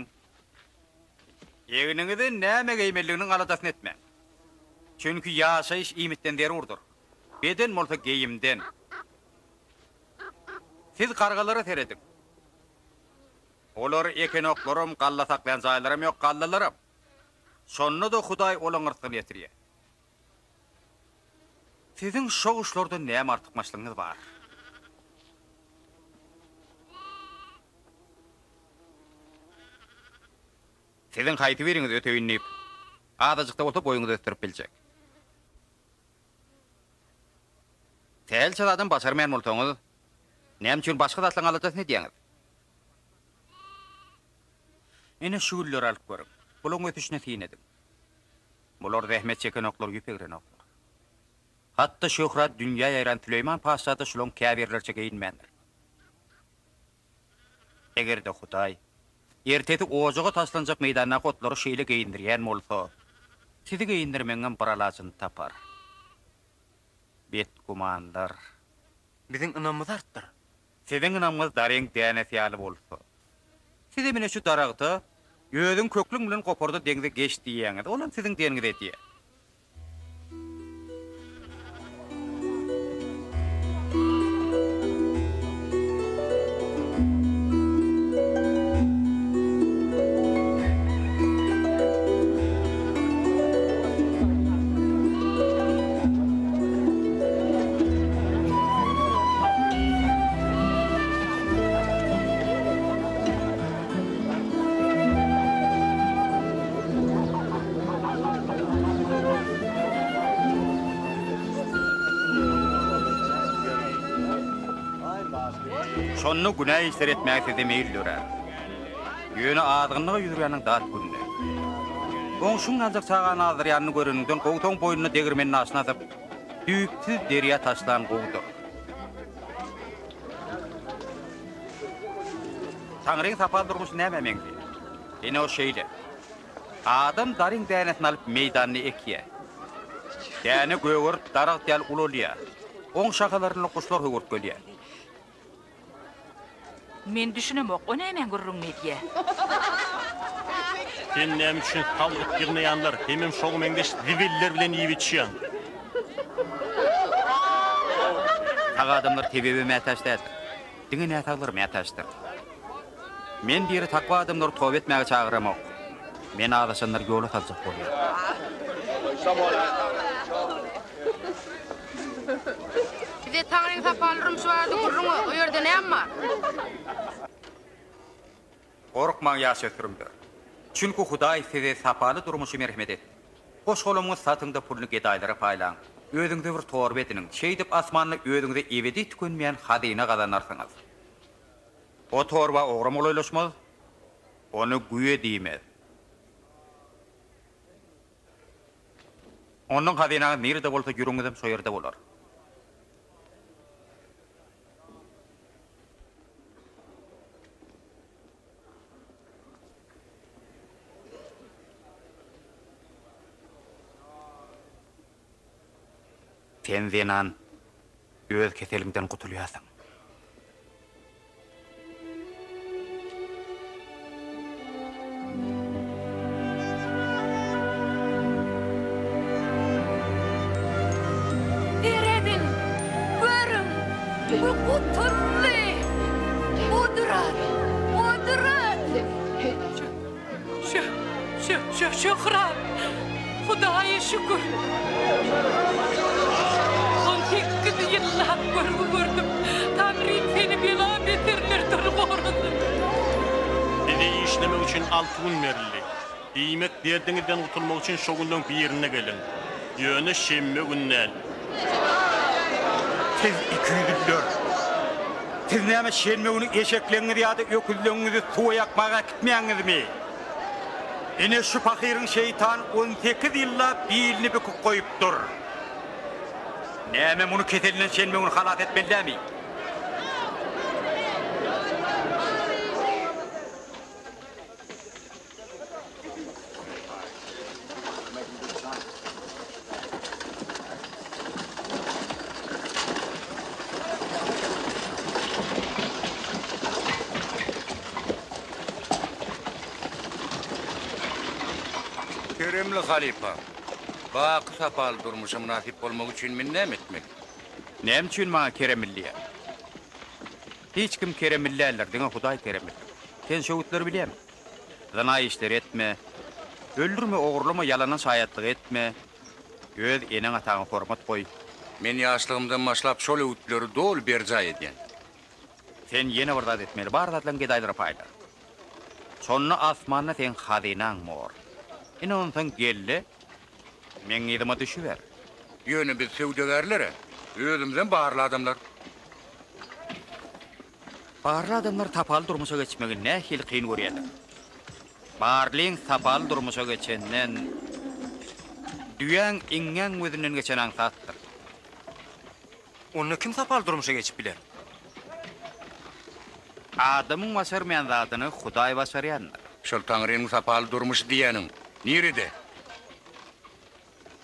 egniňize näme geýmelidiginiň aladasyny etmäň. Çünki ýaşaýyş iýmitden zerurdyr, beden bolsa geýimden. Siz gargalara serediň. Olar ekenoklaram, galla saklaýan jaýlaram ýok, gallalaram. Şonda-da Hudaý olaň rysgyny ýetirýär. Siziň şo guşlardan näme artykmaçlygyňyz bar? Siziň haýsy biriňiz öteýin diýip, azajyk-da bolsa boýuňyzy ösdürip biljek? Sähelçe zadam başarmaýan bolsaňyz, näme üçin başga zatlaryň aladasyny edýäňiz? Ine, şu gülleri alyp görüň. Bularyň ösüşine syn ediň. Bular zähmet çekenoklar, ýüp egrenoklar. Hatda şöhrat dünýä ýaýran Süleýman patyşa-da şularyň käbirleriçe geýinmändir. Eger-de Hudaý ertesi ojaga taşlanjak meýdandaky otlary şeýle geýindirýän bolsa, sizi geýindirmegiňem bir alajyny tapar. Betgümanlar. Biziň ynamymyzy artdyr. Siziň ynamyňyz daryň dänesi ýaly bolsa, sizem ine şu daragta, Özüň köklüň bilen gopar-da deňze geç diýýäňiz, olam siziň diýeniňizi edýär. Şonda günä işleri etmäge sizde meýil dörär. Ýöne azgynlyga ýüz urýanyň dat gününe. Goňşyň aljak çagany azdyrýanyny göreniňden gowsaň boýnuna degirmen daşyny asyp, düýpsüz derýa taşlan gowudyr. Taňryň sapaly durmuşy nämä meňzeýär? Ine o şeýle. Adam daryň dänesini alyp meýdanda ekýär. Däne gögerip daragt ýaly ulalýar. Oň şahalarynda guşlar höwürtgelýär. Men düşünemok, o nämäň gürrüňini edýä? Sen näme üçin salgyt ýygnaýanlar hemem şoňa meňzeş zibiller bilen iýip-içýäň? Sag adamlar tebibe mätäç däldir. Diňe näsaglar mätäçdir. Men diri takwa adamlary toba etmäge çagyramok. Men azaşanlary ýola saljak bolýan. Bize Taňryň sapaly durmuşy barada gürrüň ber, o ýerde näme bar? Gorkmaň, ýaş ösdürimler! Çünki Hudaý size sapaly durmuşy merhemet etdi. Goş-golamyňyzy satyň-da, puluny gedaýlara paýlaň. Özüňize bir torba ediniň, şeýdip asmanda özüňize ebedi tükenmeýän hazyna gazanarsyňyz. O torba ogram golaýlaşmaz, ony güýe diýmez. Onnoň hazynaňyz nirede bolsa, ýüregiňizem şo ýerde bolar. Sen zenan, öz keseliňden gutulýarsyň. Serediň, görüň, bu gutuldy! Gudrat! Gudrat! Şö, şö, şö, şöhrat! Hudaýa şükür! 18 ýyllap görgi gördüm. Taňrym seni bela-beterlerden gorasyn. Size işlemek üçin alty gün berildi. Diýmek, derdiňizden gutulmak üçin şo günleň birinde geliň. Ýöne şenbe gün däl. Siz ikiýüzlüler! Siz näme şenbe güni eşekleňizi ýa-da öküzleňizi suwa ýakmaga äkitmeýäňizmi? Ine şu pahyryň şeýtan 18 ýyllap bilini büküp goýupdyr. Näme muny keselinden şenbe güni halas etmeli dämi? Keremli halypa, baky sapaly durmuşa mynasyp bolmak üçin men näme etmeli? Näme üçin maňa keremli diýýäň? Hiç kim keremli däldir, diňe Hudaý keremlidir. Sen şöwütleri bilýäňmi? Zyna işleri etme, öldürme, ogurlama, ýalana şaýatlyk etme, öz eneň-ataňa hormat goý. Men ýaşlygymdan başlap şol öwütleri doly berjaý edýän. Sen ýene bir zat etmeli, bar zatlaryňy gedaýlara paýla. Şonda asmanda seň hazynaň bor. Ine onsoň gel-de, meň yzyma düşüber. Ýöne biz söwdagärler-ä, özümizem barly adamlar. Barly adamlar sapaly durmuşa geçmegi nähili kyn görýärler. Barlyň sapaly durmuşa geçenden, düýäň iňňäň gözünden geçeni aňsatdyr. Onda kim sapaly durmuşa geçip biler? Adamyň başarmaýan zadyny Hudaý başarýandyr. Şol Taňrynyň sapaly durmuşy diýýäniň nirede?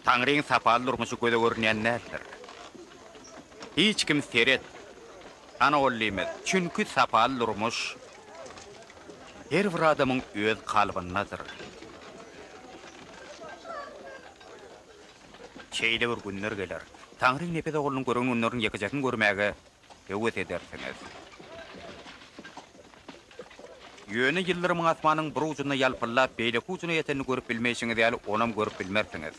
Taňryň sapaly durmuşy göze görünýän däldir. Hiç kim seret, ana ol diýmez, çünki sapaly durmuş her bir adamyň öz kalbyndadyr. Şeýle bir günler geler, Taňryň nepes oglunyň gören günleriniň ýekejesini görmäge höwes edersiňiz. Ýöne ýyldyrymyň asmanyň bir ujunda ýalpyldap, beýleki ujuna ýetenini görüp bilmeýşiňiz ýaly, onam görüp bilmersiňiz.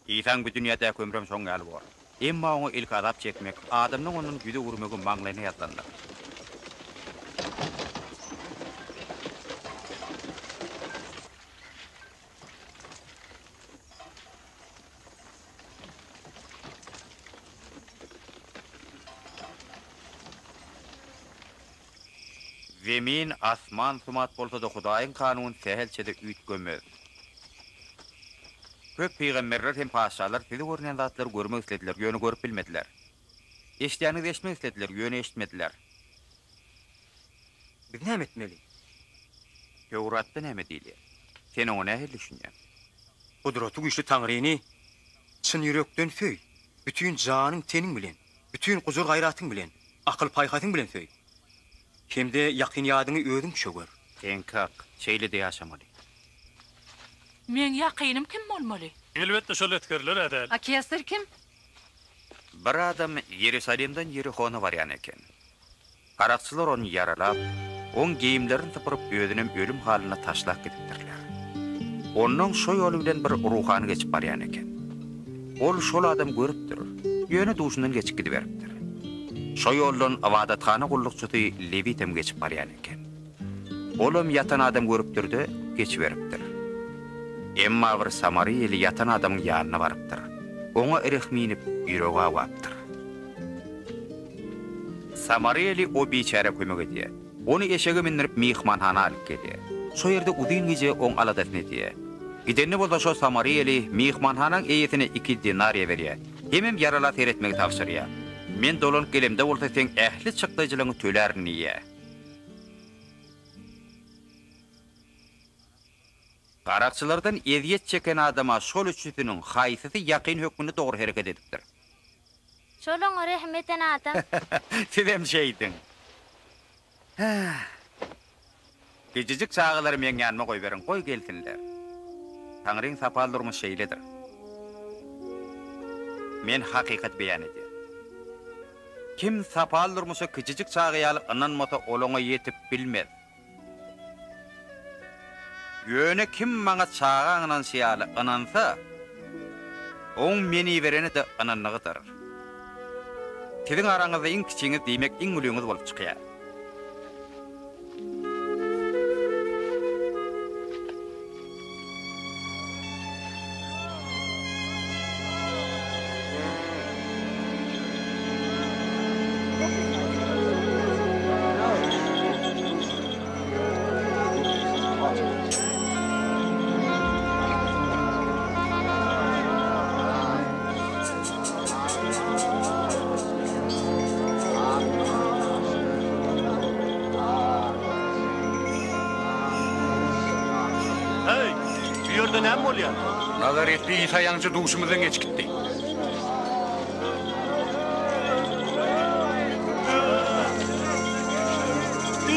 Isaň bu dünýädäki ömrem şoň ýaly bor. Emma oňa ilki azap çekmek, adamlaň ondan ýüz öwürmegi maňlaýyna ýazylandyr. Zemin, asman sumat bolsa-da Hudaýyň kanuny sähelçe-de üýtgemez. Köp pygamberler hem patyşalar size görünýän zatlary görmek islediler, ýöne görüp bilmediler. Eşidýäniňizi eşitmek islediler, ýöne eşitmediler. Biz näme etmeli? Töwratda näme diýilýär? Sen oňa nähili düşünýäň? Gudraty güýçli Taňryny çyn ýürekden söý, bütin janyň-teniň bilen, bütin gujur-gaýratyň bilen, akyl-paýhasyň bilen söý. Hem-de ýakyn-ýadyňy özüňçe gör. Seňki hak, şeýle-de ýaşamaly. Meň ýakynym kim bolmaly? Elbetde şol esgerler-ä däl. A Kesar kim? Bir adam Ýerusalimden Ýerihona barýan eken. Garakçylar ony ýaralap, oň geýimlerini sypyryp, özünem ölüm halyna taşlap gidipdirler. Onnoň şo ýoly bilen bir ruhany geçip barýan eken. Ol şol adamy görüpdir, ýöne duşundan geçip gidiberipdir. Şo ýoldan ybadathana gullukçysy Lewitem geçip barýan eken. Olam ýatan adamy görüpdir-de, geçiberipdir. Emma bir samariýaly ýatan adamyň ýanyna barypdyr. Oňa rehmi inip, ýüregi awapdyr. Samariýaly o biçärä kömek edýär. Ony eşege mindirip myhmanhana alyp gelýär. Şo ýerde uzyn gije oň aladasyny edýär. Gidende bolsa şo samariýaly myhmanhanaň eýesine iki denariýa berýär. Hemem ýarala seretmegi tabşyrýar. Men dolanyp gelemde bolsa seň ähli çykdajylaňy tölärin diýýär. Garakçylardan ezýet çeken adama şol üçüsiniň haýsysy ýakyn hökmünde dogry hereket edipdir? Şol oňa rehim eden adam. Sizem şeýdiň. Kiçijik çagalary meň ýanyma goýberiň, goý gelsinler. Taňryň sapaly durmuş şeýledir. Men hakykaty beýan edýän. Kim sapaly durmuşa kiçijik çaga ýaly ynanmasa, ol oňa ýetip bilmez. Ýöne kim maňa çaga ynanşy ýaly ynansa, oň Meni iberene-de ynandygydyr. Siziň araňyzda iň kiçiňiz, diýmek, iň ulyňyz bolup çykýar. Heý, bu ýerde näme bolýar? Nazaretli Isa ýaňja duşumyzdan geçip gitdi.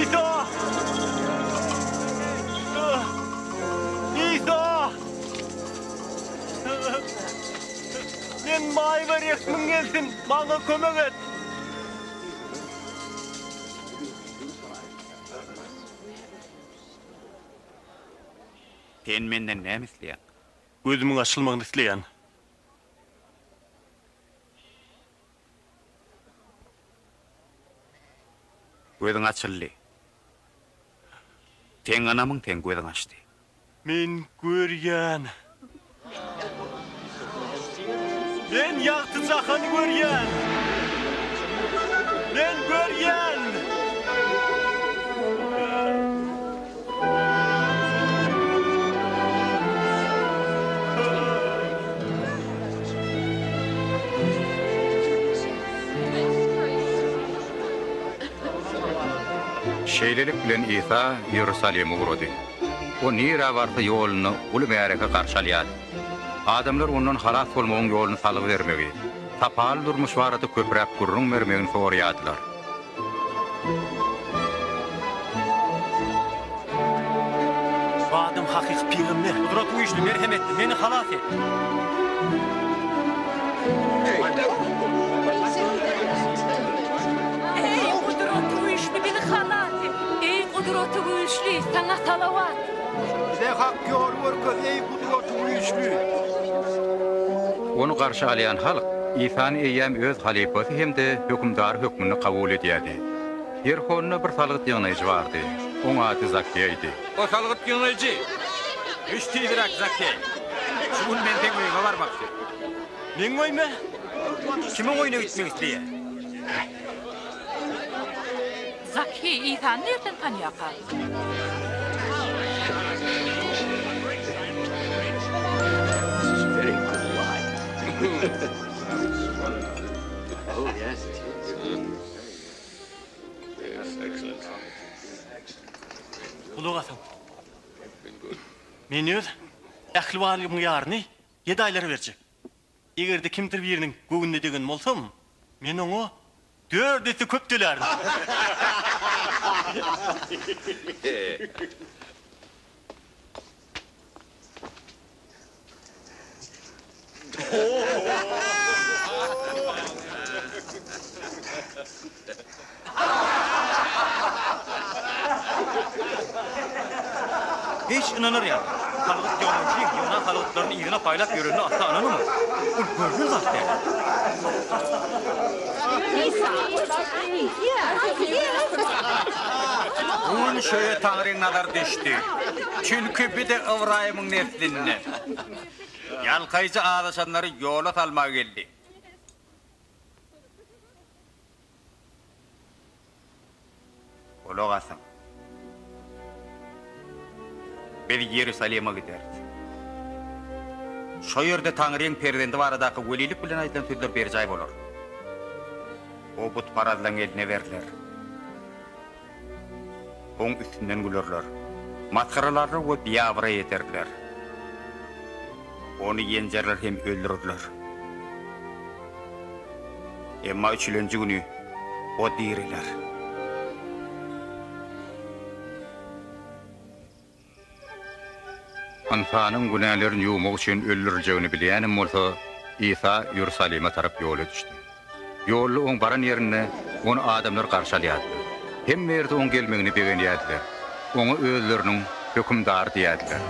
Isa! Isa! Maýyba rehmiň gelsin, maňa kömek et! Sen menden näme isleýäň? Gözümiň açylmagyny isleýän. Gözüň açyldy. Seň ynamyň seň gözüňi açdy. Men görýän. Men ýagty jahany görýän. Men görýän. Şeýlelik bilen Isa Iýerusalime ugrady. O nirä barsa ýolunda uly märeke garşy alýardy. Adamlar ondan halas bolmagyň ýoluny salgy bermegi, sapaly durmuş barada köpräk gürrüň bermegini soraýardylar. Bu adam hakyky pygamber. Gudratygüýçli, merhemetli, meni halas et! Eý, Gudratygüýçli, bizi halas et! Eý, Gudratygüýçli, saňa salawat! Bize hak ýoly görkez, eý, Gudratygüýçli! Ony garşy alýan halk Isany eýýäm öz halypasy hem-de hökümdary hökmünde kabul edýärdi. Ýerihonda bir salgyt ýygnaýjy bardy. Oň ady Zakkeýdi. O salgyt ýygnaýjy! Düş tizräk, Zakkeý! Şu gün men seň öýüňe barmakçy. Meň öýüme? Kimiň öýüne gitmek isleýär? Zakkeý Isany nirden tanýarka? Gulak asyň. Men öz ähli barlygymyň ýaryny gedaýlara berjek. Eger-de kimdir biriniň göwnüne degen bolsam, men oňa dört esse köp tölärin. Hiç ynanar ýaly. Salgyt ýygnajy ýygnan salgytlaryny yzyna paýlap ýörenine asla ynanamok. Ol görnen zat däl. Bu gün şöýe Taňryň nazary düşdi. Çünki bir-de Ybraýymyň neslinden. Ýalkaýjy azaşanlary ýola salmaga geldi. Gulak asyň. Biz Iýerusalime gideris. Şo ýerde Taňryň perzendi baradaky welilik bilen aýdylan sözler berjaý bolar. O butparazlaryň eline berler. Oň üstünden gülerler, masgaralarlar we biabraý ederler. Ony ýenjerler hem öldürerler. Emma üçülenji güni O diriler. Ynsanyň günälerini ýuwmak üçin öldüriljegini bilýänem bolsa, Isa Iýerusalime tarap ýola düşdi. Ýolda oň baran ýerinde ony adamlar garşy alýardylar. Hemme ýerde oň gelmegine begenýärdiler. Oňa özleriniň hökümdary diýýärdiler.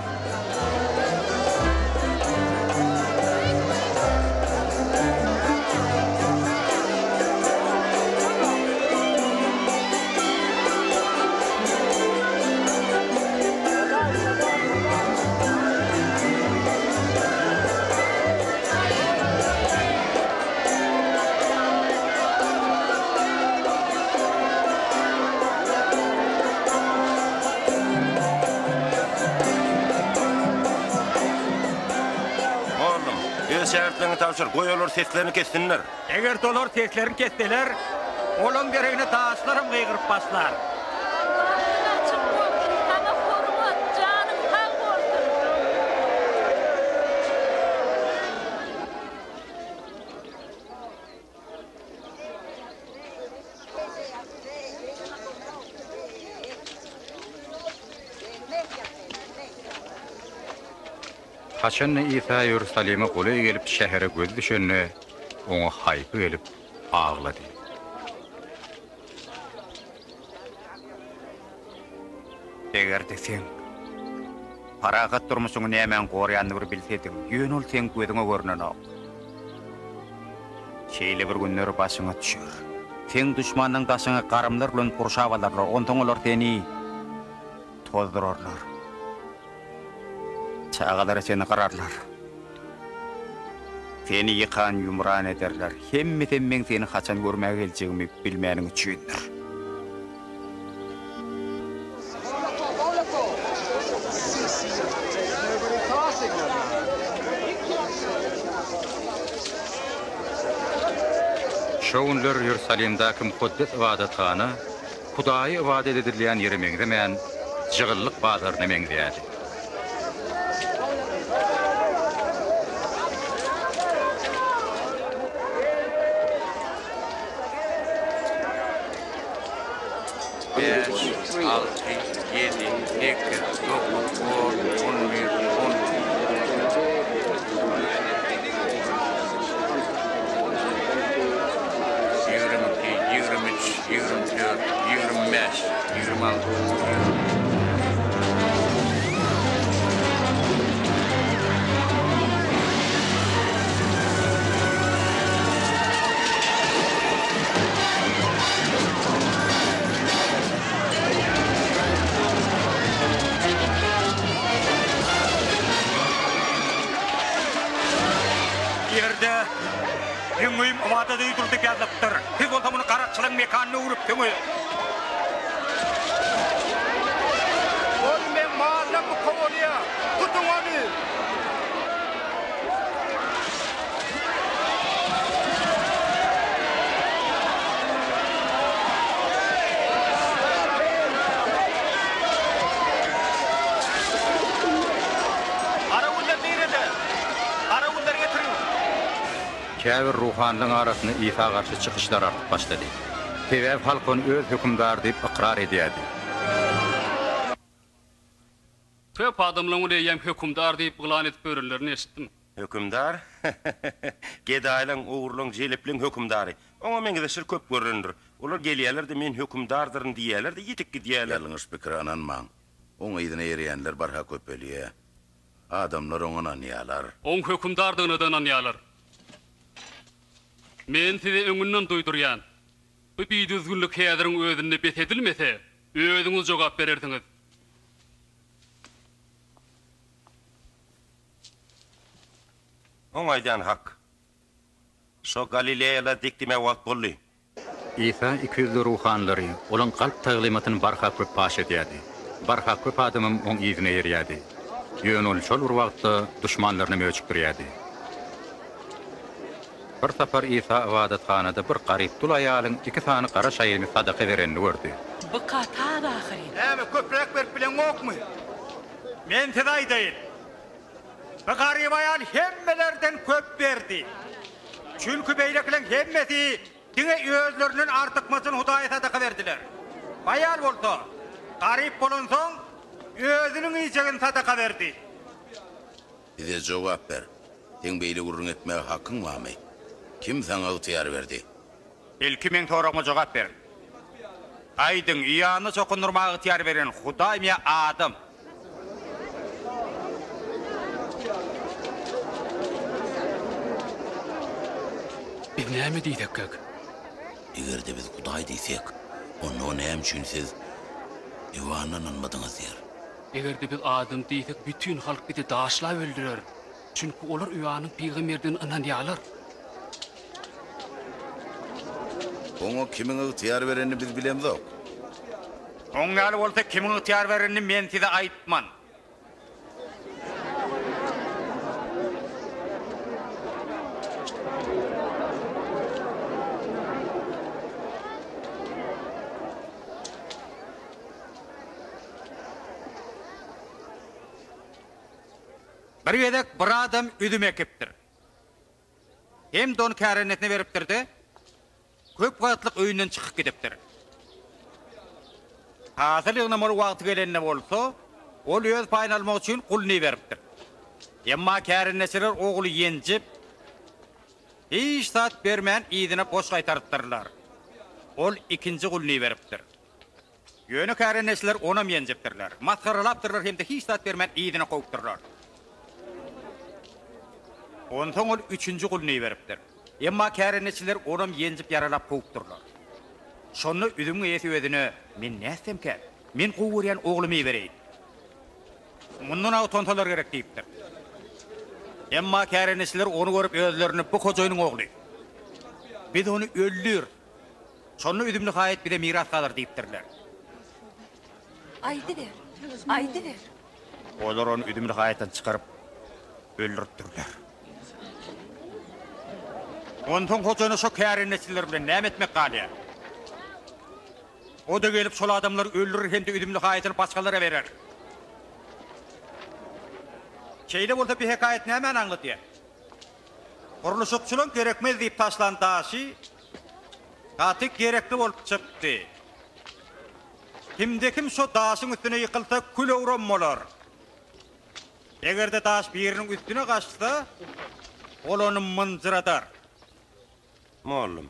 Mugallym, öz şägirtleriňe tabşyr, goý olar seslerini kessinler. Eger-de olar seslerini kesseler, olaň deregine daşlaram gygyryp başlar. Bagtyň açyk bolsun, saňa hormat, janyň sag bolsun! Haçan-da Isa Iýerusalime golaý gelip, şähere gözi düşende. Oňa haýpy gelip, aglady. Eger-de seň parahat durmuşyňy nämäň goraýanyny bir bilsediň, ýöne ol seň gözüňe görnenok. Şeýle bir günler başyňa düşer. Seň duşmanyň daşyňy garymlar bilen gurşap alarlar, onsoň olar seni tozdurarlar. Çagalara seni gyrarlar. Seni ýykan-ýumran ederler. Hemmesem meň seni haçan görmäge geljegimi bilmäniň üçindir. Şo günler Iýerusalimdäki mukaddes ybadathana Hudaýa ybadat edilýän ýere meňzemän, jygyllyk bazaryna meňzeýärdi. Bäş, alty, ýedi, sekiz, dokuz, on, on bir, on iki. 22, 23, 24, 25, 26, 27. Ýerde Meň öýüm ybadat öýüdir diýip ýazylypdyr. Siz bolsa muny garakçylaryň mekanyna öwrüpsiňiz. Ol meň mallarmy kowalaýar. Tutuň ony! Garawullar nirede? Garawullary getiriň! Käbir ruhanylaryň arasynda Isa garşy çykyşlar artyp başlady. Sebäbi halk ony öz hökümdary diýip ykrar edýärdi. Köp adamlaryň ony eýýäm hökümdar diýip yglan edip ýörenlerini eşitdim. Hökümdar? Gedaýlaň, ogurlaň, jelepliň hökümdary. Oňa meňzeşler köp görlendir. Olar gelýärler-de, men hökümdardyryn diýýärler-de, ýitip gidýärler. Ýalňyş pikire ynanmaň. Oň yzyna eýerýänler barha köpelýär. Adamlar oňa ynanýarlar. Oň hökümdardygyna-da ynanýarlar. Men size öňünden duýdurýan, bu bidüzgünlik häziriň özünde bes edilmese, özüňiz jogap berersiňiz. Oň aýdýany hak. Şo Galileýala dik diýmäge wagt boldy. Isa ikiýüzli ruhanylary, olaň galp taglymatyny barha köp paş edýärdi. Barha köp adamam oň yzyna eýerýärdi. Ýöne ol şol bir wagtda duşmanlarynam öjükdirýärdi. Bir sapar Isa ybadathanada bir garyp dul aýalyň iki sany gara şaýyny sadaka berenini gördi. Bu gaty az ahyryn. Näme, köpräk berip bileňokmy? Men size aýdaýyn. Bu garyp aýal hemmelerden köp berdi. Çünki beýlekileň hemmesi diňe özlerinden artykmaçyny Hudaýa sadaka berdiler. Bu aýal bolsa, garyp bolansoň, özüniň iýjegini sadaka berdi. Bize jogap ber. Seň beýle gürrüň etmäge hakyň barmy? Kim saňa ygtyýar berdi? Ilki meň soragyma jogap ber. Aýdyň, Iýany çokundyrmaga ygtyýar beren Hudaýmy ýa adam? Biz näme diýsekkäk? Eger-de biz Hudaý diýsek, onda o näme üçin siz Iwana ynanmadyňyz diýer. Eger-de biz adam diýsek, bütin halk bizi daşlap öldürer. Çünki olar Ionyň pygamberdigine ynanýarlar. Oňa kimiň ygtyýar berenini biz bilemzok. Oň ýaly bolsa kimiň ygtyýar berenini men size aýtman. Bir gezek bir adam üzüm ekipdir. Hem-de ony kärendesinä beripdir-de, köp wagtlyk öýünden çykyp gidipdir. Hasyl ýygnamaly wagty gelende bolsa, ol öz paýyny almak üçin guluny iberipdir. Emma kärendeçiler ogly ýenjip. Hiç zat bermän yzyna boş gaýtarypdyrlar. Ol ikinji guluny iberipdir. Ýöne kärendeçiler onam ýenjipdirler, masgaralapdyrlar hem-de hiç zat bermän yzyna kowupdyrlar. Onsoň ol üçünji guluny iberipdir. Emma kärendeçiler onam ýenjip ýaralap kowupdyrlar. Şonda üzümiň eýesi özüne, Men nätsemkäm? Men gowy görýän oglumy ibereýin. Mundan-a utansalar gerek diýipdir. Emma kärendeçiler ony görüp özlerini, Bu hojaýynyň ogly. Biz ony öldüris. Şonda üzümli haýat bize miras galar diýipdirler. Aýdyber, aýdyber. Olar ony üzümli haýatdan çykaryp, öldüripdirler. Onsoň hojaýyna şo kärendeçiler bilen näme etmek galýar? O-da gelip şol adamlary öldürer hem-de üzümli haýatyny başgalara berer. Şeýle bolsa bu hekaýat nämäni aňladýar? Gurluşykçylaryň gerekmez diýip taşlan daşy gaty gerekli bolup çykdy. Kimde-kim şo daşyň üstüne ýykylsa kül-owram bolar. Eger-de daş biriniň üstüne gaçsa, ol ony mynjyradar. Mollum,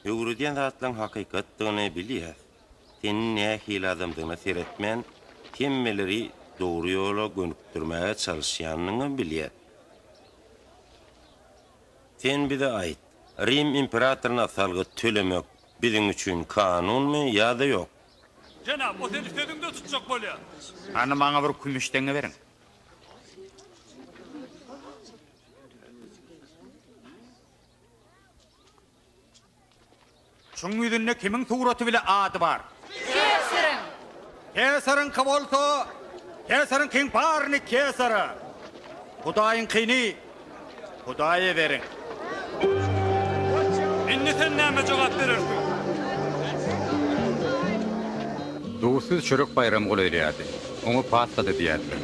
öwredýän zatlaň hakykatdygyny bilýäs. Sen nähili adamdygyna seretmän, hemmeleri dogry ýola gönükdirmäge çalyşýanyňam bilýäs. Sen bize aýt, Rim imperatoryna salgyt tölemek biziň üçin kanunmy ýa-da ýok? Jenap, o seni sözüňde tutjak bolýar. Hany maňa bir kümüş teňňe beriň. Şuň ýüzünde kimiň suraty bile ady bar? Kesaryň! Kesaryňky bolsa, kesaryňkyň baryny kesara, Hudaýyňkyny Hudaýa beriň. Indi sen nämä jogap berersiň? Duzsuz çörek baýramy golaýlaýardy. Oňa Pasha-da diýýärdiler.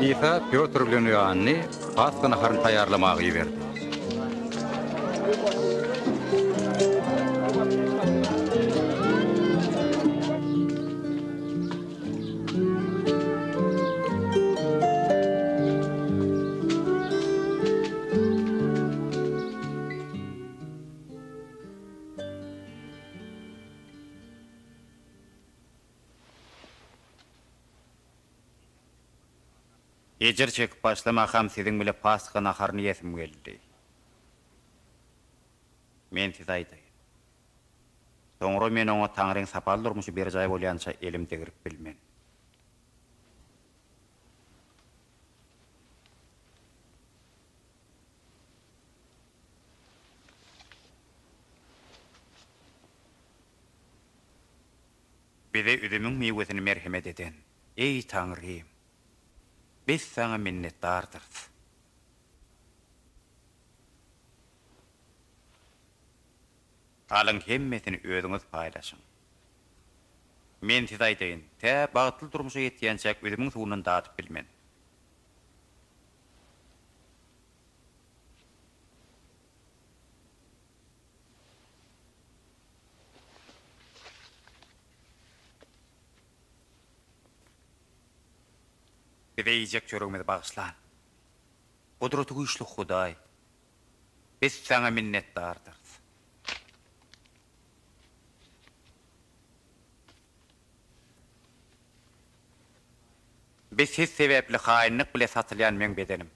Isa Pýotr bilen Ioanny Pasha naharyny taýýarlamaga iberdi. Ejir çekip başlamakam siziň bile Pasha naharyny iýesim geldi. Men size aýdaýyn. Soňra men oňa Taňryň sapaly durmuşy berjaý bolýança elim degrip bilmen. Bize üzümiň miwesini merhemet eden, eý, Taňrym, biz Saňa minnetdardyrys. Alyň hemmesini özüňiz paýlaşyň. Men size aýdaýyn, tä bagtly durmuşa ýetýänçäk üzümiň suwundan dadyp bilmen. Bize iýjek çöregimizi bagyşlan, Gudraty güýçli Hudaý, biz Saňa minnetdardyrys. Biz siz sebäpli haýynlyk bile satylýan meň bedenim.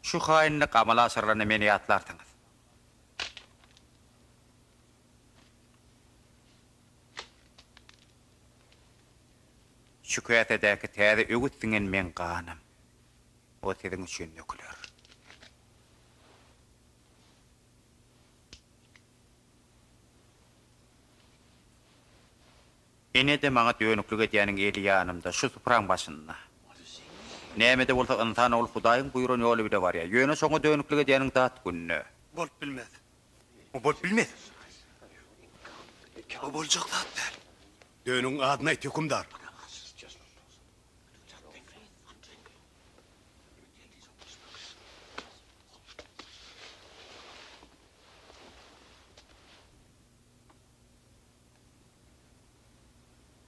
Şu haýynlyk amala aşyrylanda meni ýatlarsyňyz. Şu käsedäki täze öwüt siňen meň ganym. O siziň üçin döküler. Ine-de maňa dönüklik edýäniň eli ýanymda, şu supraň başynda. Näme-de bolsa ynsan ogly Hudaýyň buýran ýoly bile barýar. Ýöne şoňa dönüklik edýäniň dat gününe. Bolup bilmez. O bolup bilmez. O boljak zat däl. Dönügiň adyny aýt, hökümdar.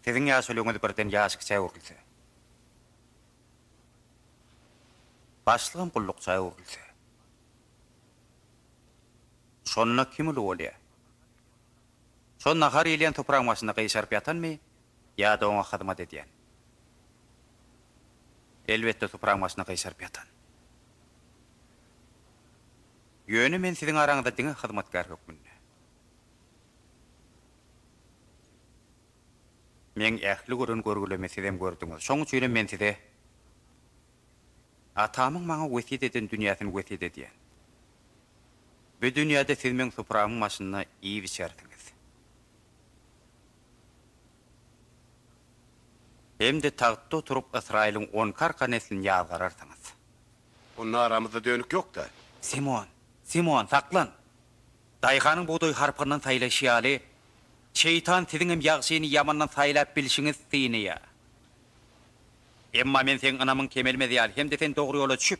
Siziň ýaşulyňyz birden ýaş kiçä öwrülse. Başlygam gullukça öwrülse. Şonda kim uly bolýar? Şo nahar iýilýän topragyň başynda gyşaryp ýatanmy ýa-da oňa hyzmat edýän? Elbetde topragyň başynda gyşaryp ýatan. Ýöne men siziň araňyzda diňe hyzmatkär hökmünde. Meň ähli gören görgülerimi sizem gördüňiz. Şoň üçinem men size Atamyň maňa wesýet eden dünýäsini wesýet edýän. Bu dünýäde siz meň supramyň başynda iýip-içersiňiz. Hem-de tagtda oturyp Ysraýylyň onki arka neslini ýazgararsyňyz. Onda aramyzda dönük ýok-da. Simon, Simon, saklan! Daýhanyň bugdaýy harpygyndan saýlaýşy ýaly, şeýtan siziňem ýagşyny ýamandan saýlap bilşiňizi synaýar. Emma men seň ynamyň kemelmez ýaly hem-de sen dogry ýola düşüp,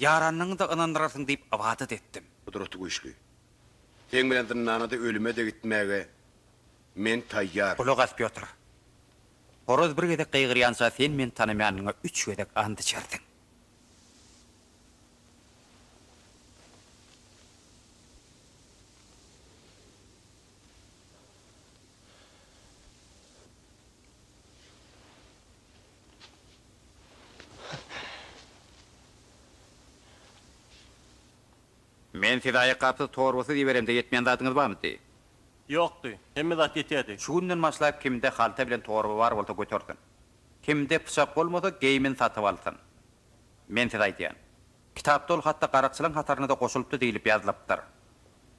ýaranyňy-da ynandyrarsyň diýip ybadat etdim. Gudratygüýçli, seň bilen zyndana-da, ölüme-de gitmäge men taýýar. Gulak as, Pýotr. Horaz bir gezek gygyrýança sen meni tanamaýanyňa üç gezek ant içersiň. Men size aýakgapsyz, torbasyz iberemde ýetmeýän zadyňyz barmydy? Ýokdy. Hemme zat ýetýärdi. Şu günden başlap kimde halta bilen torba bar bolsa götersin. Kimde pyçak bolmasa geýimini satyp alsyn. Men size aýdýan. Kitapda ol hatda garakçylaň hataryna-da goşulypdy diýlip ýazylypdyr.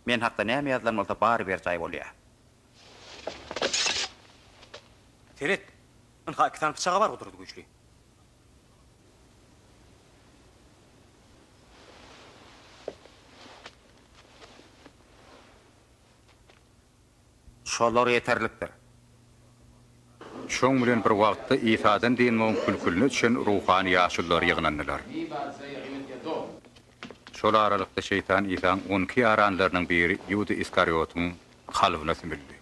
Men hakda näme ýazylan bolsa bary berjaý bolýar. Seret, ynha iki sany pyçag-a bar Gudraty güýçli. Şolar ýeterlikdir. Şoň bilen bir wagtda Isadan dynmagyň külküline düşen ruhany ýaşulular ýygnandylar. Şol aralykda şeýtan Isaň onki ýaranlarynyň biri Iuda Iskariotyň kalbyna sümüldi.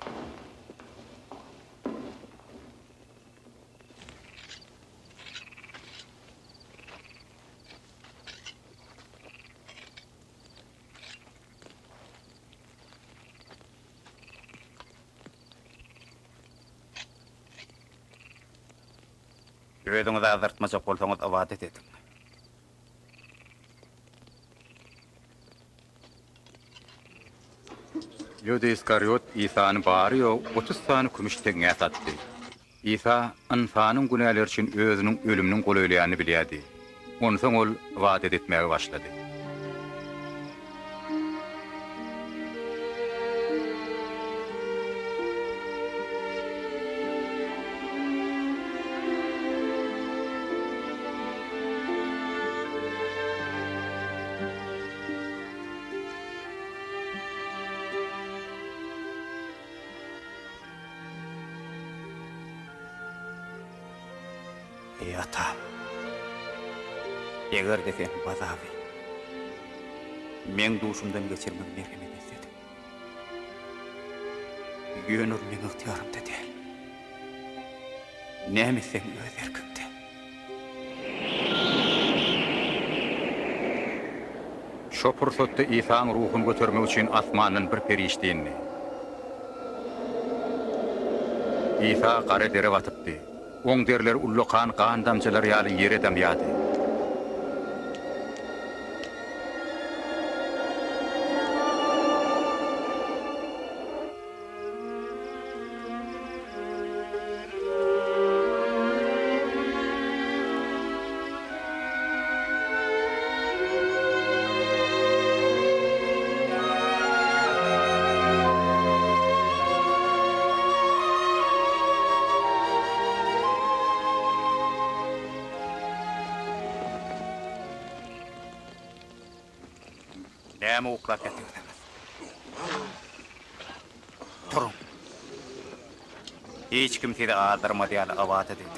Özüňizi azdyrtmajak bolsaňyz ybadat ediň. Iuda Iskariot Isany bary-ýogy 30 sany kümüş teňňä satdy. Isa ynsanyň günäleri üçin özüniň ölüminiň golaýlaýanyny bilýärdi. Onsoň ol ybadat etmäge başlady. Eý, Atam! Eger-de Sen bu azaby meň duşumdan geçirmegi merhemet etsediň. Ýöne ol meň ygtyýarymda däl. Näme etseň öz erkiňde. Şo pursatda Isaň ruhuny götermek üçin asmandan bir perişde indi. Isa gara dere batypdy. Oň derleri ullakan gan damjalary ýaly ýere damýardy. Näme uklap ýatyrsyňyz? Turuň. Hiç kim sizi azdyrmaz ýaly ybadat ediň.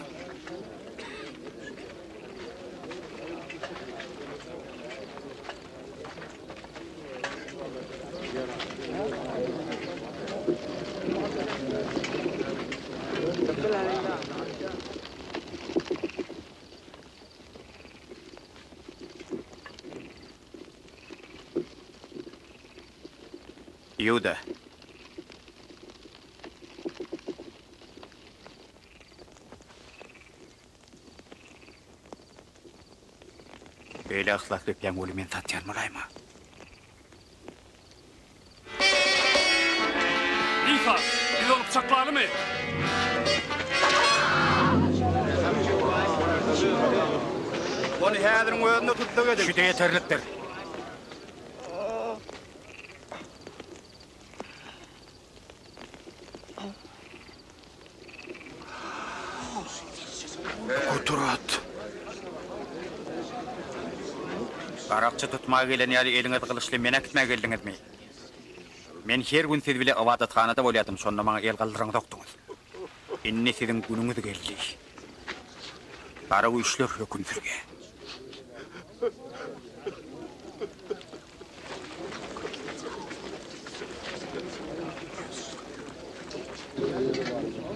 Iuda. Beýle yhlasly öpýäň weli men satýan bolaýma. Isa, biz ony pyçaklalymy? Ony häziriň özünde tussag ediň. Şüde ýeterlikdir. Gudrat! Garakçy tutmaga gelen ýaly eliňiz gylyçly meni äkitmäge geldiňizmi? Men her gün siz bile ybadathanada bolýardym, şonda maňa el galdyraňzokdyňyz. Indi siziň günüňiz geldi. Gara güýçler höküm sürýär.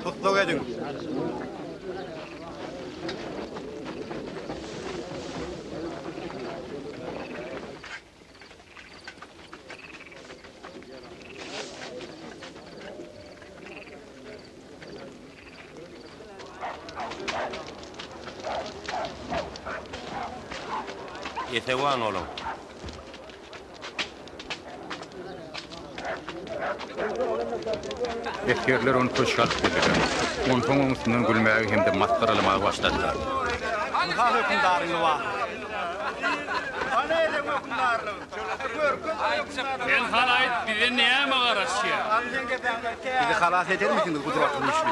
Tussag ediň! Esewan boluň! Esgerler ony köşge alyp geldiler. Onsoň oň üstünden gülmäge hem-de masgaralamaga başladylar. Ynha hökümdaryň lybasy. Hany edeň hökümdarlygyň? Sen hany aýt, bize näme garaşýar? Bizi halas edermisiňiz, Gudraty güýçli?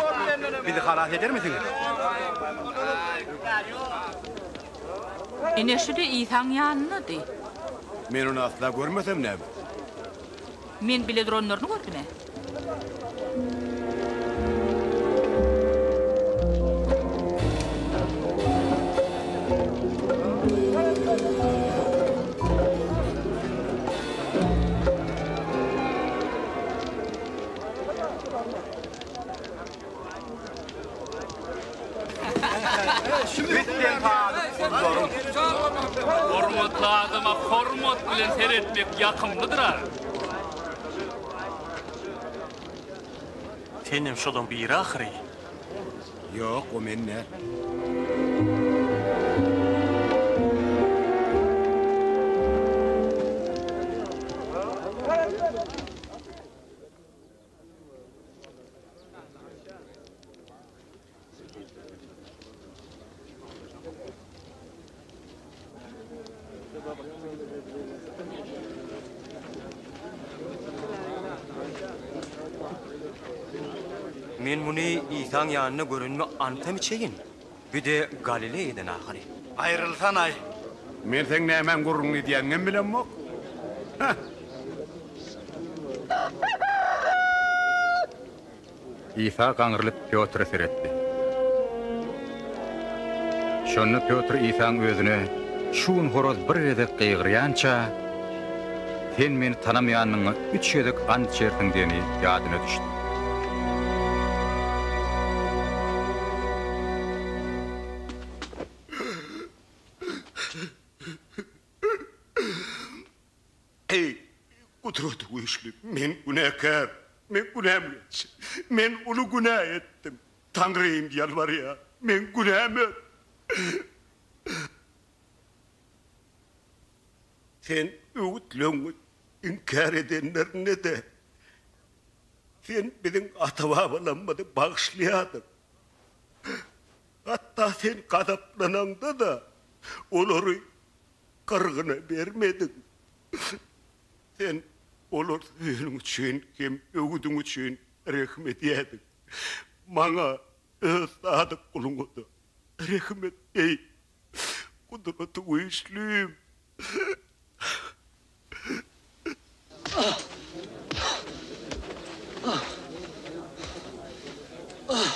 Bizi halas edermisiňiz? Ine şu-da Isaň ýanyndady. Men ony asla görmesem näme? Men bile duranlaryny gördüm-ä. Biz seň sadyk gullaryň. Hormatly adama hormat bilen seretmek ýakymlydyr-a. Senem şolaň biri ahyry. Ýok, o men däl. Men muny Isaň ýanynda görenime antam içeýin. Bi-de Galileýadan ahyry. Aýrylsanaý. Men seň nämäň gürrüňini edýäniňem bilemok. Heh! Isa gaňrylyp Pýotra seretdi. Şonda Pýotr Isaň özüne, Şu gün horaz bir gezek gygyrýança, sen meni tanamaýanyňa üç gezek ant içersiň diýeni ýadyna düşdi. Eý, Gudraty güýçli, men günäkär, men günämi geç. Men uly günä etdim. Taňrym ýalbarýar, meň günämi ört. Sen öwütleňňi inkär edenlerinde-de, Sen biziň ata-babalarymyzy bagyşlaýardyň. Hatda Sen gazaplanaňda-da, olary gyrgyna bermediň. Sen olary söýeniň üçin hem öwüdiň üçin rehim edýärdiň. Maňa, öz sadyk guluňa-da rehim et, eý, Gudraty güýçlim!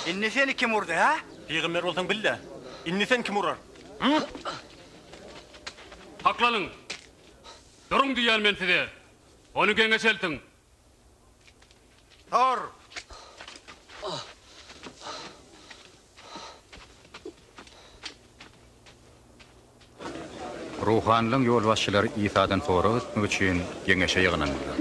Indi seni kim urdy, hä? Pygamber bolsaň bil-de, indi seni kim urar? Hü? Saklanyň! Duruň diýýän men size! Ony geňeş eltiň! Tor! Ruhanylaryň ýolbaşçylary Isadan sorag etmek üçin geňeşe ýygnandylar.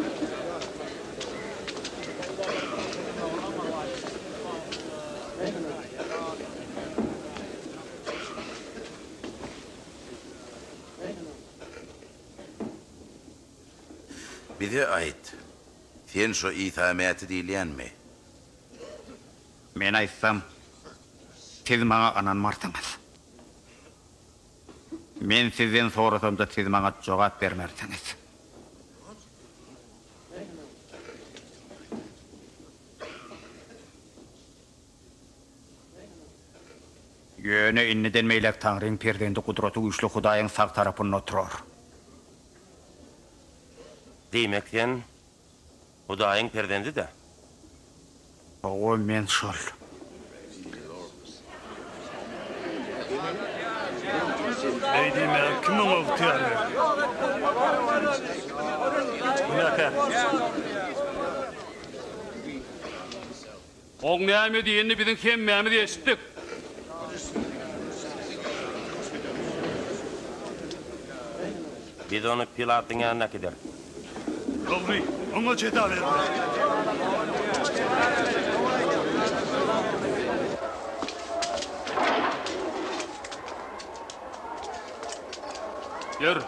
Bize aýt, sen şo Isa Mäti diýilýänmi? Men aýtsam, siz maňa ynanmarsyňyz. Men sizden sorasam-da, siz maňa jogap bermersiňiz. Ýöne indiden beýläk Taňryň perzendi Gudraty Güýçli Hudaýyň sag tarapynda oturar. Diýmek, sen Hudaýyň perzendi-dä? Hawa, men şol. Beý diýmäge kim oňa ygtyýar berdi? Günäkär. Oň näme diýenini biziň hemmämiz eşitdik. Biz ony Pilatyň ýanyna äkideris. Dogry, oňa jeza bermeli. Ýör.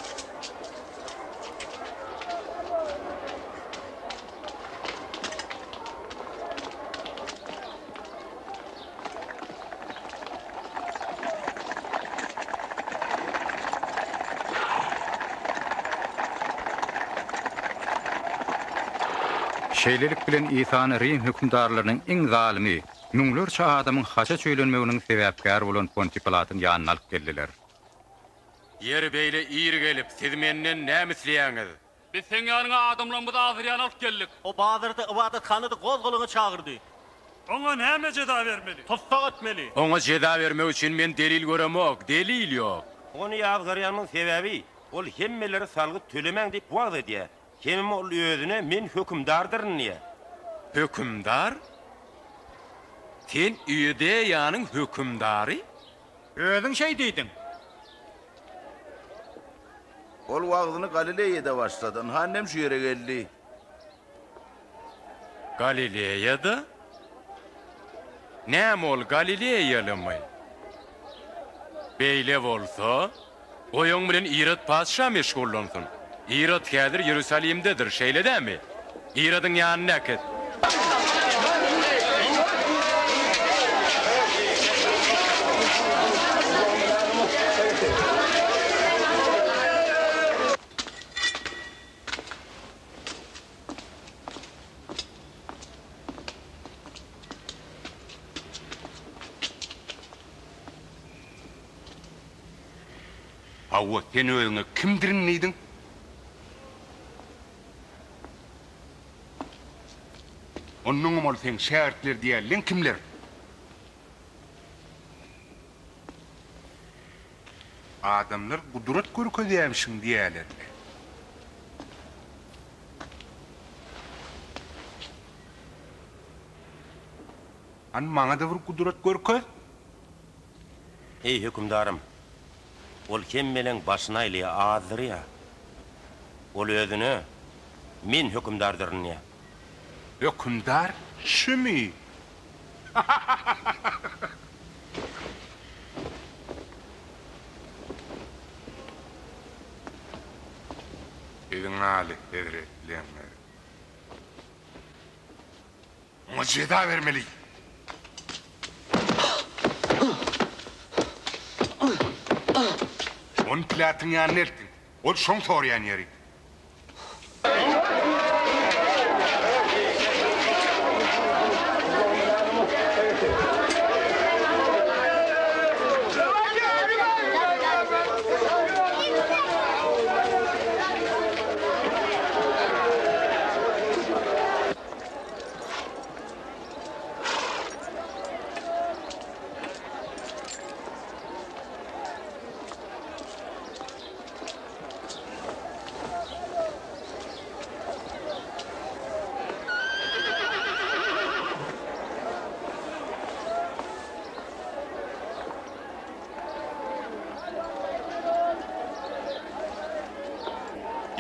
Şeýlelik bilen Isany Rim hökümdarlarynyň iň zalymy, müňlerçe adamyň haça çüýlenmeginiň sebäpkäri bolan Pontiý Pilatyň ýanyna alyp geldiler. Ýeri beýle ir gelip, siz menden näme isleýäňiz? Biz seň ýanyňa adamlarymyzy azyrýan alyp geldik. O bazarda, ybadathanada gozgalaňa çagyrdy. Oňa näme jeza bermeli? Tussag etmeli. Oňa jeza bermek üçin men delil göremok, delil ýok. Ony ýazgarýanymyň sebäbi, ol hemmelere salgyt tölemäň diýip wagyz edýär. Hemem ol özüne men hökümdardyryn diýýär. Hökümdar? Sen Iudeýanyň hökümdary? Özüň şeý diýdiň. Ol wagzyny Galileýada başlady, ynha indem şu ýere geldi. Galileýada? Näme ol galileýalymy? Beýle bolsa, goý oň bilen Irod patyşa meşgullansyn. Irod häzir Ýerusalimdedir, şeýle dämi? Irodyň ýanyna äkit. Hawa, sen özüňe kimdirin diýdiň? Onnoňam ol seň şägirtler diýýänleň kimler? Adamlar gudrat görkezýämişiň diýýäler-le. Hany maňa-da bir gudrat görkez. Eý, hökümdarym! Ol hemmeleň başyny aýlaýar, azdyrýar. Ol özüne, Men hökümdardyryn diýýär. Hökümdar şümi? Siziň aly hezretleňiz. Oňa jeza bermeli. Ony Pilatyň ýanyna eltiň. Ol şoň soraýan ýeri.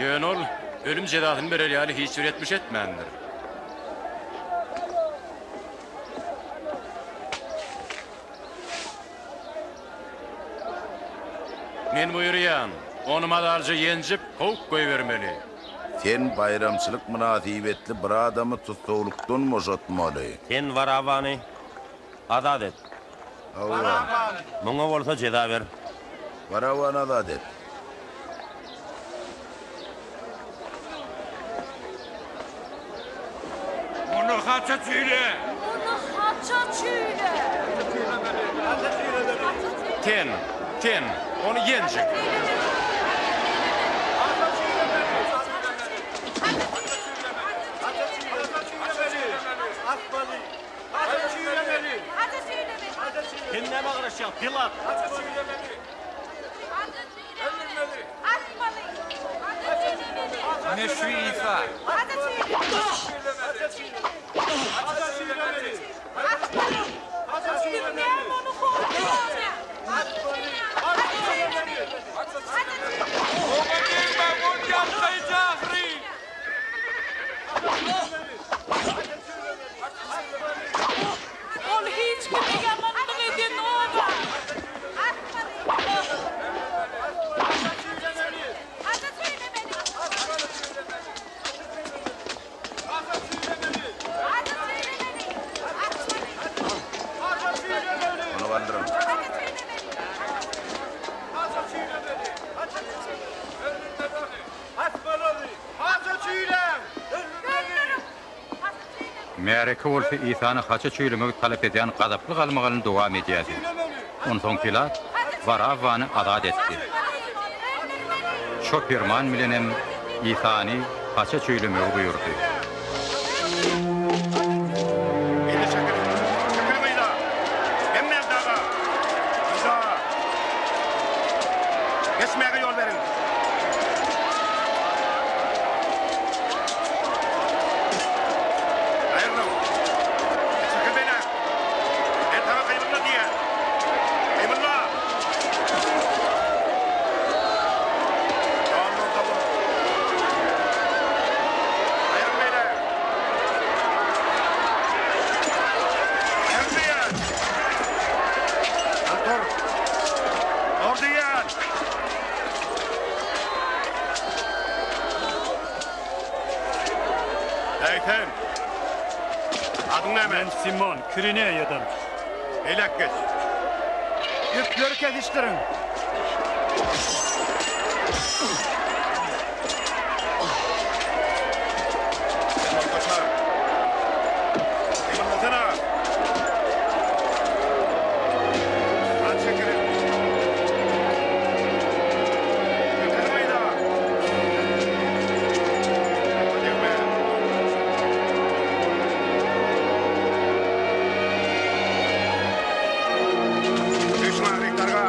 Ýöne ol ölüm jezasyny berer ýaly hiç bir etmiş etmändir. Men buýurýan, ony mazalyja ýenjip, kowup goýbermeli. Sen baýramçylyk mynasybetli bir adamy tussaglykdan boşatmaly. Sen Warawany azat et. Hawa. Muňa bolsa jeza ber. Warawany azat et. Muny haça çüýle! Muny haça çüýle! Ten, ten, ony ýenjiň! Sen nämä garaşýaň, Pilat? Ine şu Isa. Oňa degmäň, ol ýalkaýjy ahyry! Ol hiç kime ýamanlyk edenok-a. Ony galdyryň. Märeke bolsa Isany haça çüýlemegi talap edýän gazaply galmagalyny dowam edýärdi. Onsoň Pilat Warawwany azat etdi. Şo perman bilenem Isany haça çüýlemegi buýurdy. Yza çekiliň! Çekiliň yza! Hemmäň daga! Yza! Geçmäge ýol beriň! Aýrylyň! Çekil beýläk! Men saňa gymylda diýýän! Gymylda! Ýoldan sowul! Aýryl beýläk! Aýryl diýýän! Dur! Dur diýýän! Eý sen! Adyň näme? Men Simon, Kireneýadan. Beýläk geç. Ýükleri kesişdiriň. Simon gaçar. Gymyldasana! At çekiliň. Çekiliň yza! Oňa degme. Düşme aryk darga!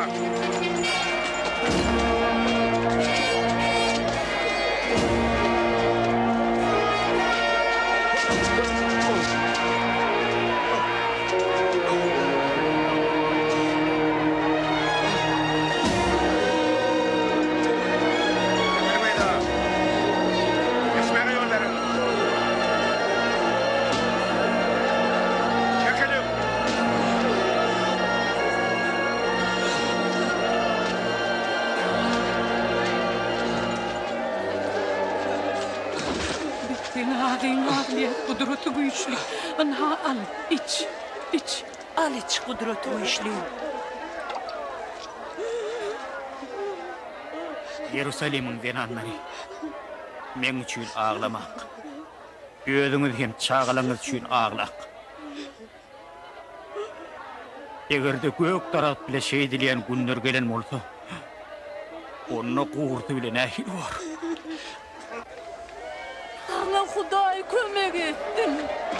Geçmäge ýol beriň! Çekiliň! Biz seň adyňy aglaýas, Gudraty güýçli. Ynha, al, iç, iç. Al, iç, Gudraty güýçli. Iýerusalimiň zenanlary, meň üçin aglamaň. Özüňiz hem çagalaryňyz üçin aglaň. Eger-de gök daragt bile şeýdilýän günler gelen bolsa, onda gurusy bile nähili bor? Saňa Hudaý kömek etsin.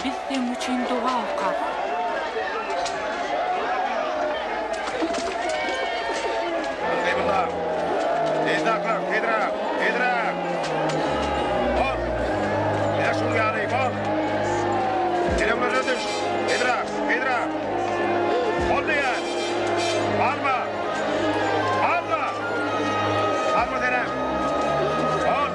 Biz seň üçin doga okarys. Gymylda! Tizräk, tizräk, tizräk! Bol! Ine şuň ýaly, bol! Gelewlerine düş! Tizräk, tizräk! Bol diýýän! Galma! Galma! Galma senem! Bol!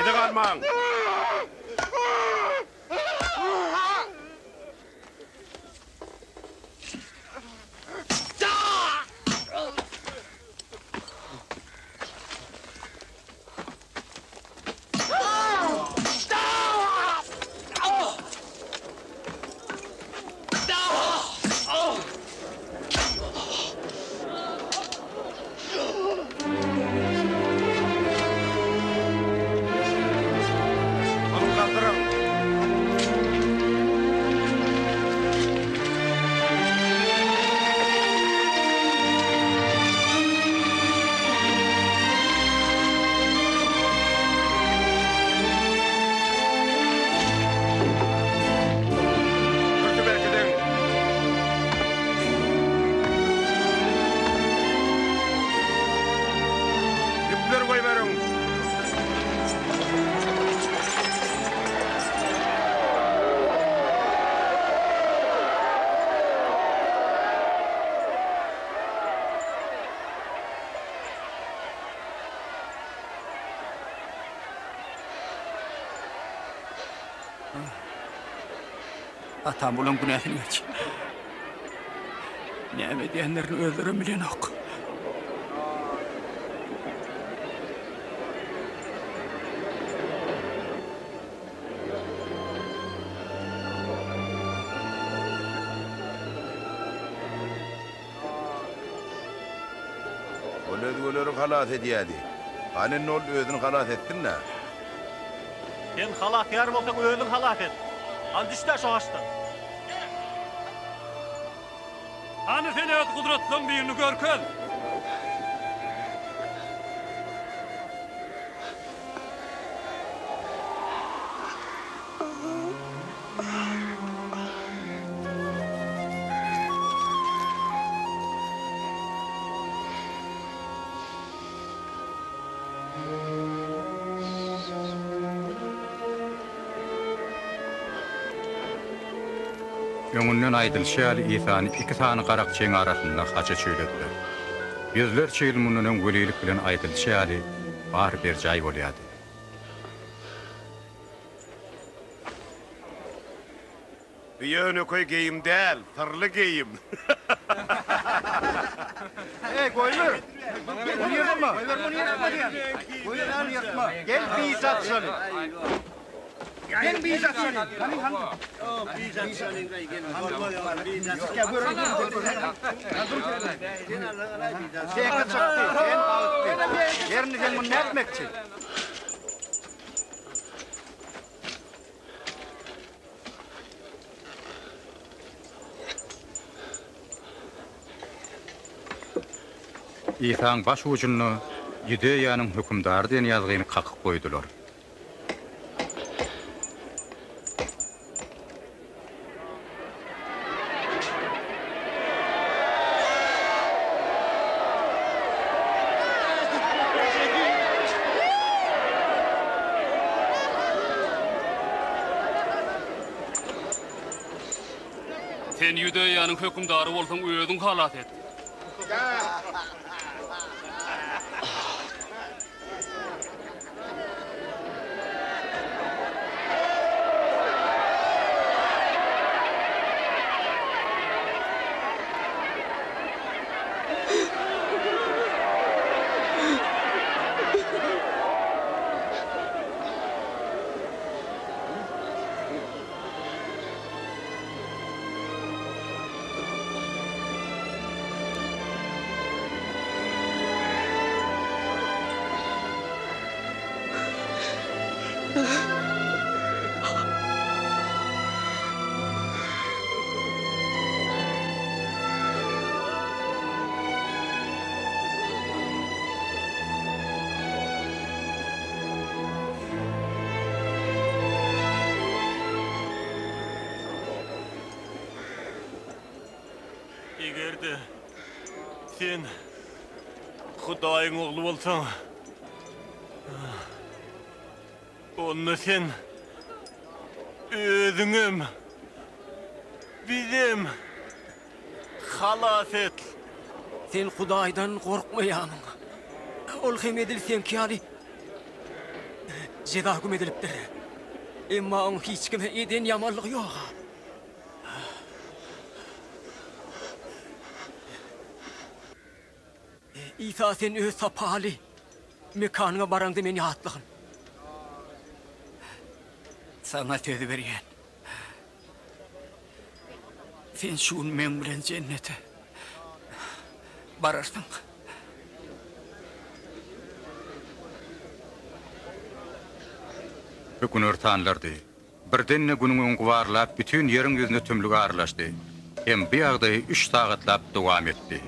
Yza galmaň! Ony galdyryň! Pürsi berkidiň! Ýüpleri goýberiň! Atam olaň günäsini geç. Näme edýänlerini özlerem bilenok. Ol özgeleri halas edýärdi. Hany indi ol özüni halas etsin-dä. Sen halasgär bolsaň özüň halas et. Hany düşdä şu agaçdan. Hany sen öz gudratlaň birini görkez. Öňünden aýdylyşy ýaly Isany iki sany garakçyň arasynda haça çüýlediler. Ýüzlerçe ýyl mundan öň welilik bilen aýdylyşy ýaly bary berjaý bolýardy. Bu ýönekeý geýim däl, syrly geýim. Eý, goýber! Muny ýyrtma! Muny ýyrtma diýýän! Goýber, muny ýyrtma! Gel, bije atyşaly! Gel, bije atyşaly! Hany, hany? Bije atyşaly! Sen çykdy, sen bagtly. Ýerini sen muny nätmekçi? Isaň baş ujunda Ýudeýanyň hökümdary diýen ýazgyny kakyp goýdular. Sen Ýudeýanyň hökümdary bolsaň, özüň halas et. Eger-de sen Hudaýyň Ogly bolsaň, onda sen özüňem, bizem halas et. Sen Hudaýdan gorkmaýarmyň? Ol hem edil seňki ýaly. Jeza höküm edilipdir. Emma oň hiç kime eden ýamanlygy ýok-a. Isa sen öz sapaly mekanyňa baraňda meni ýatlagyn. Saňa söz berýän. Sen şu gün meň bilen jennete bararsyň. Bu günortanlardy. Birden-de günüň öňi gubarlap, bütin ýeriň ýüzüne tümlük aralaşdy. Hem bu ýagdaý üç sagatlap dowam etdi.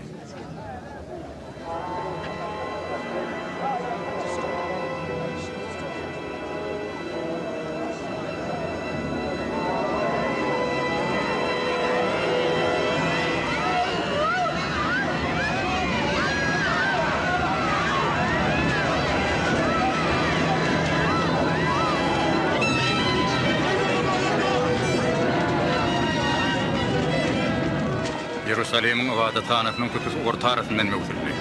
Iýerusalimiň ybadathanasynyň tutuş orta arasyndan möwsüldi.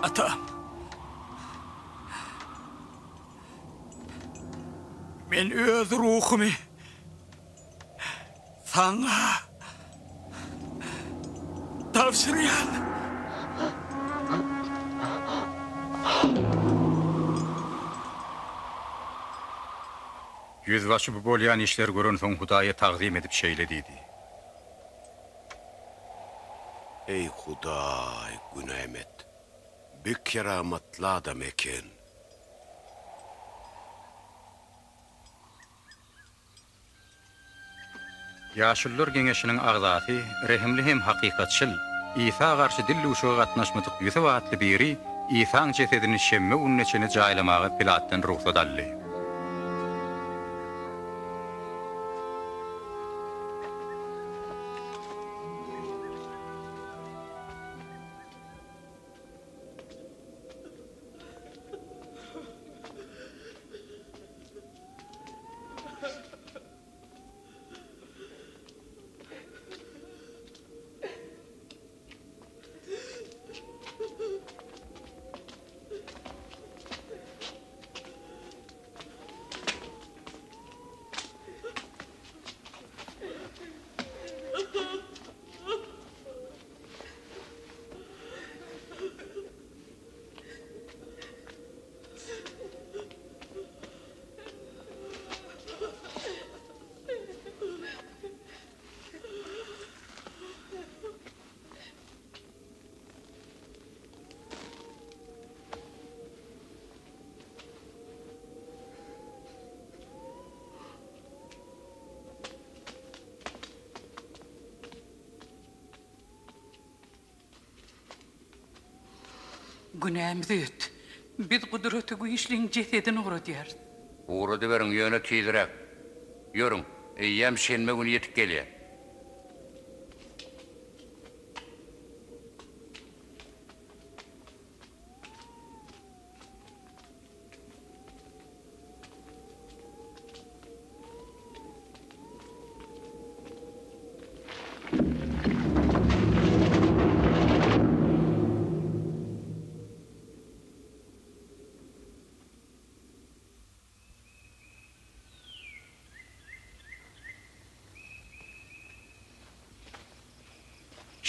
Atam. Men öz ruhumy Saňa tabşyrýan. Ýüzbaşy bu bolýan işleri görensoň Hudaýa tagzym edip şeýle diýdi. Eý, Hudaý, günäm et. Bi keramatly adam eken. Ýaşulular geňeşiniň agzasy, rehimli hem hakykatçyl, Isa garşy dildüwşüge gatnaşmadyk Ýusup atly biri Isaň jesedini şenbe gününe çenli jaýlamaga Pilatdan rugsat aldy. Günämizi öt. Biz Gudraty Güýçliň jesedini ugradýarys. Ugradyberiň, ýöne tizräk. Ýörüň, eýýäm şenbe güni ýetip gelýär.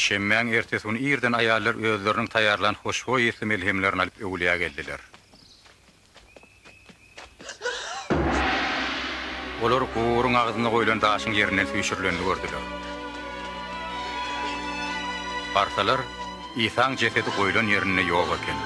Şenbäň ertesi gün irden aýallar özleriniň taýýarlan hoşboý ysly melhemlerini alyp öwülýä geldiler. Olar guburyň agzynda goýlan daşyň ýerinden süýşürilenini gördüler. Barsalar, Isaň jesedi goýlan ýerinde ýok eken.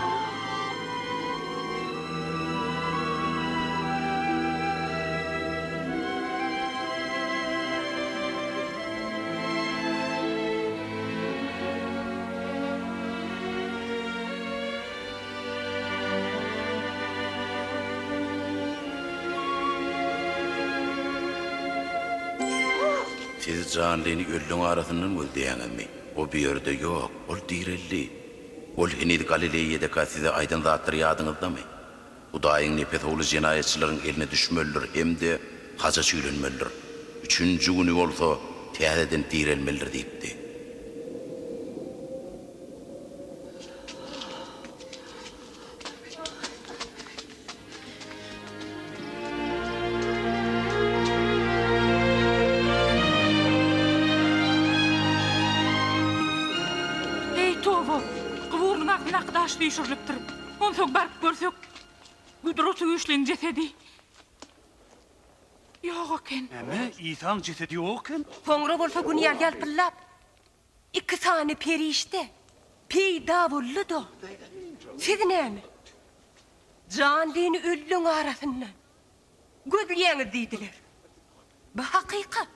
Siz janlyny ölüň arasyndan gözleýäňizmi? O bu ýerde ýok, ol direldi. Ol heniz Galileýadaka size aýdan zatlary ýadyňyzdamy? Hudaýyň Nepes Ogly jenaýatçylaryň eline düşmelidir hem-de haja çüýlenmelidir. Üçünji güni bolsa täzeden direlmelidir diýipdi. Eý, toba! Guburynyň agzyndaky daş süýşürilipdir. Onsoň baryp görsek, Gudraty Güýçliň jesedi ýok eken. Näme, Isaň jesedi ýok eken? Soňra bolsa Gün ýaly ýalpyldap, iki sany perişde peýda boldy-da, Siz näme, janlyny ölüleň arasyndan gözleýäňiz diýdiler. Bu hakykat.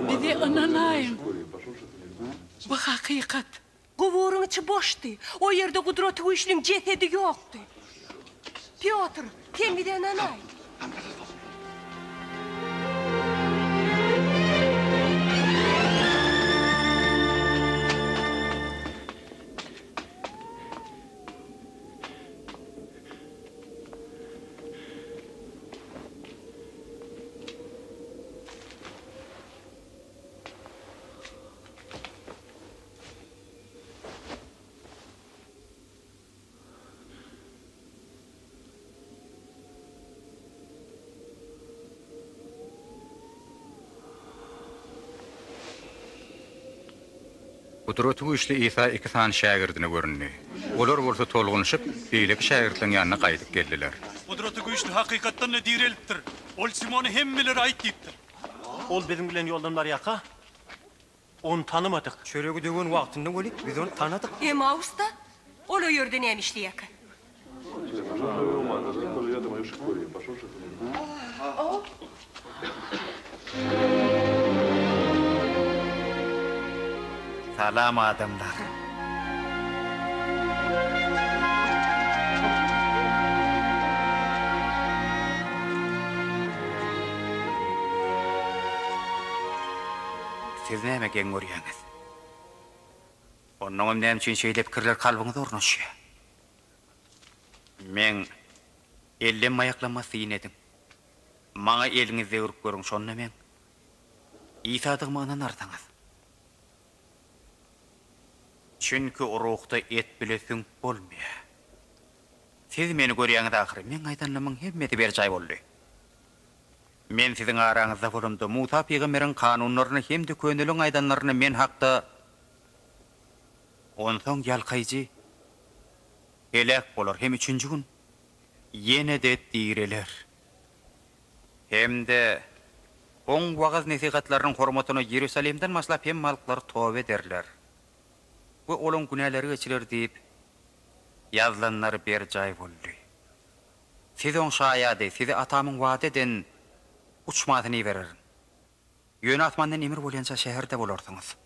Bize ynanaýyň, bu hakykat. Guburyň içi boşdy. O ýerde Gudratygüýçliň jesedi ýokdy. Pýotr, sen bize ynanaý. Gudratygüýçli Isa iki sany şägirdine göründi. Olar bolsa tolgunyşyp, beýleki şägirtleriň ýanyna gaýdyp geldiler. Gudratygüýçli hakykatdan-da direlipdir. Ol Simona hemmelere aýt diýipdir. Ol biziň bilen ýoldan barýarka, Ony tanymadyk. Çöregi döwen wagtynda weli biz ony tanadyk. Emmausda? Ol o ýerde näme işleýärkä? Salam adamlar. Siz näme geň görýäňiz? Onnoňam näme üçin şeýle pikirler kalbyňyza ornaşýar? Meň ellem-aýaklama syn ediň. Maňa eliňizi degrip görüň, şonda meň Isadygyma ynanarsyňyz. Çünki ruhda et bile süňk bolmaýar. Siz meni görýäňiz ahyry, meň aýdanlarymyň hemmesi berjaý boldy. Men siziň araňyzda bolamda, Musa pygamberiň kanunlaryny hem-de köneliň aýdanlaryny men hakda Onsoň ýalkaýjy heläk bolar hem üçünji gün ýene-de direler. Hem-de oň wagyz-nesihatlarynyň hormatyna Iýerusalimden başlap hemme halklar toba ederler we olaň günäleri geçiler diýip ýazylanlar berjaý boldy. Siz oň şaýady, size Atamyň wada eden uçmasyny ibererin. Ýöne asmandan emir bolýança şäherde bolarsyňyz.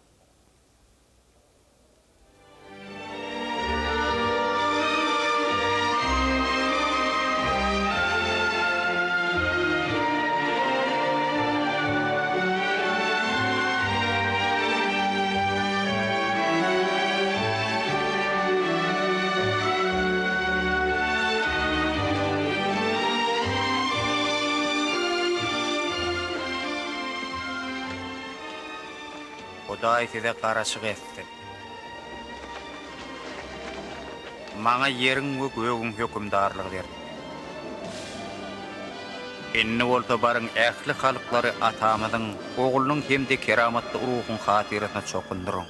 Hudaý size garaşyk etsin. Maňa ýeriň we gögüň hökümdarlygy berildi. Indi bolsa baryň ähli halklary Atamyzyň, Oglunyň hem-de Keramatly Ruhuň hatyrasyna çokundyryň.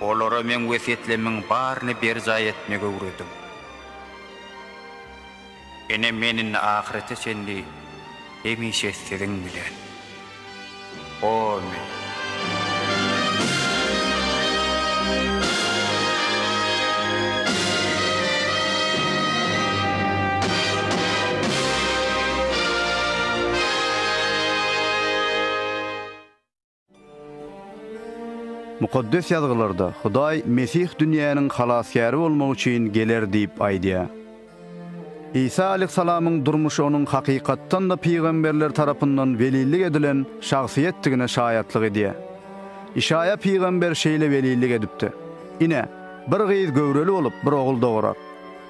Olara meň wesýetlemmiň baryny berjaý etmegi öwrediň. Ine, men indi ahyrete çenli hemişe siziň bilen. Omyn. Mukaddes Ýazgylarda Hudaý Mesih dünýäniň Halasgäri bolmak üçin geler diýip aýdýar. Isa aleyhissalamyň durmuşy onuň hakykatdan-da pygamberler tarapyndan welillik edilen şahsyýetdigine şaýatlyk edýär. Işaýa pygamber şeýle welillik edipdi, Ine, bir gyz göwreli bolup, bir ogul dogurar.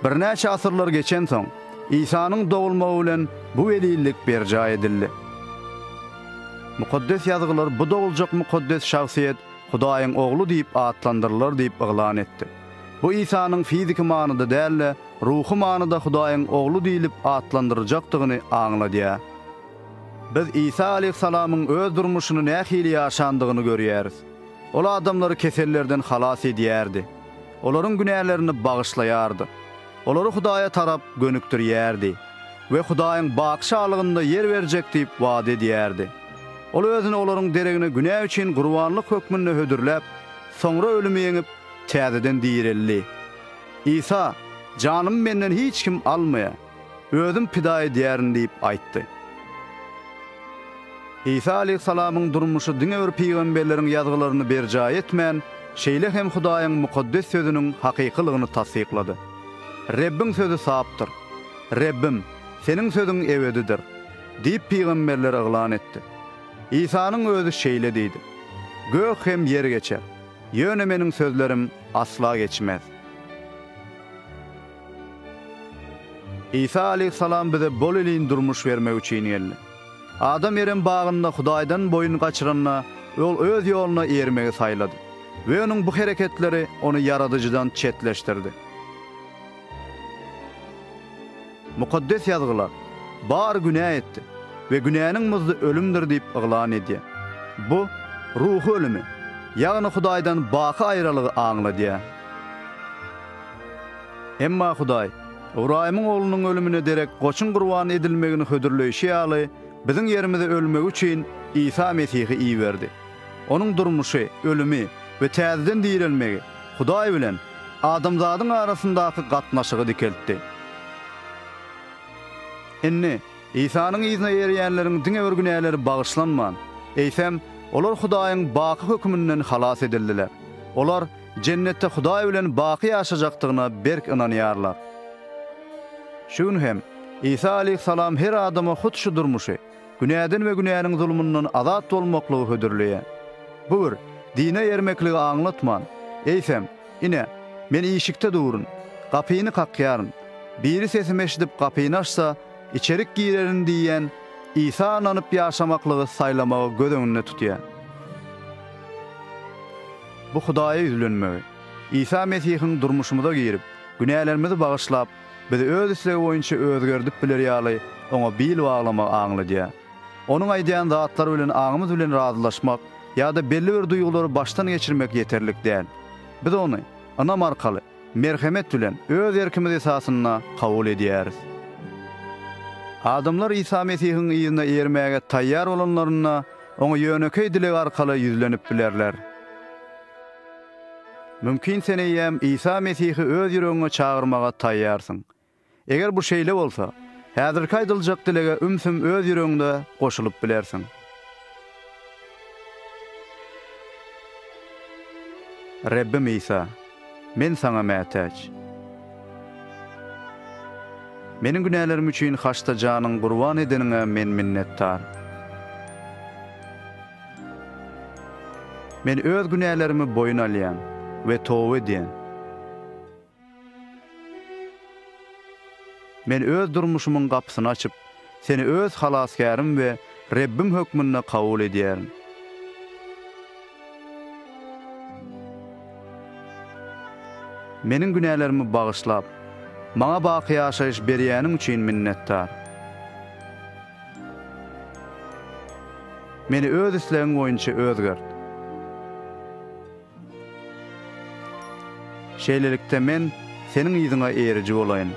Birnäçe asyrlar geçensoň, Isanyň dogulmagy bilen bu welillik berjaý edildi. Mukaddes Ýazgylar bu doguljak mukaddes şahsyýet Hudaýyň Ogly diýip atlandyrylar diýip yglan etdi. Bu Isanyň fiziki manyda däl-de, ruhy manyda Hudaýyň Ogly diýlip atlandyryljakdygyny aňladýar. Biz Isa aleýhissalamyň öz durmuşyny nähili ýaşandygyny görýäris. Ol adamlary kesellerden halas edýärdi. Olaryň günälerini bagyşlaýardy. Olary Hudaýa tarap gönükdirýärdi we Hudaýyň baky şalygynda ýer berjek diýip wada edýärdi. Ol özüni olaryň deregine günä üçin gurbanlyk hökmünde hödürläp, soňra ölümi ýeňip, täzeden direldi. Isa, Janymy menden hiç kim almaýar. Özüm pida edýärin diýip aýtdy. Isa aleýhissalamyň durmuşy diňe bir pygamberleriň ýazgylaryny berjaý etmän, şeýle hem Hudaýyň mukaddes sözüniň hakykylygyny tassyklady. Rebbiň sözi sapdyr. Rebbim, Seniň sözüň ebedidir. Diýip pygamberler yglan etdi. Isanyň özi şeýle diýdi, Gök hem ýer geçer, ýöne Meniň sözlerim asla geçmez. Isa aleýhissalam bize bolelin durmuş bermek üçin geldi. Adam Erem bagynda Hudaýdan boýun gaçyranda, ol öz ýoluna ermegi saýlady we onuň bu hereketleri ony Ýaradyjydan çetleşdirdi. Mukaddes Ýazgylar, Bary günä etdi we günäniň muzdy ölümdir diýip yglan edýär. Bu, ruhy ölümi, ýagny Hudaýdan baky aýralygy aňladýar. Emma Hudaý, Ybraýymyň oglunyň ölümine derek goçuň gurban edilmegini hödürleýşi ýaly, biziň ýerimize ölmegi üçin Isa Mesihi iberdi. Onuň durmuşy, ölümi we täzeden direlmegi Hudaý bilen adamzadyň arasyndaky gatnaşygy dikeltdi. Indi, Isanyň yzyna eýerýänleriň diňe bir günäleri bagyşlanman, eýsem, olar Hudaýyň baky höküminden halas edildiler. Olar Jennetde Hudaý bilen baky ýaşajakdygyna berk ynanýarlar. Şu gün hem Isa aleýhissalam her adama hut şu durmuşy, günäden we günäniň zulmundan azat bolmaklygy hödürleýär. Bu bir dine ermekligi aňlatman, eýsem, Ine, Men işikde durun, gapyny kakýaryn. Biri sesimi eşidip gapyny açsa, içerik girerin diýýän Isa ynanyp ýaşamaklygy saýlamagy göz öňünde tutýar. Bu Hudaýa ýüzlenmegi, Isa Mesihiň durmuşymyza girip, günälerimizi bagyşlap, bizi öz islegi boýunça özgerdip biler ýaly Oňa bil baglamagy aňladýar. Onuň aýdýan zatlary bilen aňymyz bilen razylaşmak ýa-da belli bir duýgulary başdan geçirmek ýeterlik däl. Biz Ony ynam arkaly, merhemet bilen, öz erkimiz esasynda kabul edýäris. Adamlar Isa Mesihiň yzyna eýermäge taýýar bolanlarynda, Oňa ýönekeý dileg arkaly ýüzlenip bilerler. Mümkin sen eýýäm Isa Mesihi öz ýüregiňe çagyrmaga taýýarsyň. Eger bu şeýle bolsa, häzirki aýdyljak dilege ümsüm öz ýüregiňde goşulyp bilersiň. Rebbim Isa, men Saňa mätäç. Meniň günälerim üçin haçda janyňy gurban edeniňe men minnetdar. Men öz günälerimi boýun alýan we toba edýän. Men öz durmuşymyň gapysyny açyp, Seni öz Halasgärim we Rebbim hökmünde kabul edýärin. Meniň günälerimi bagyşlap, maňa baky ýaşaýyş berýäniň üçin minnetdar. Meni öz islegiň boýunça özgert. Şeýlelikde men Seniň yzyňa eýeriji bolaýyn.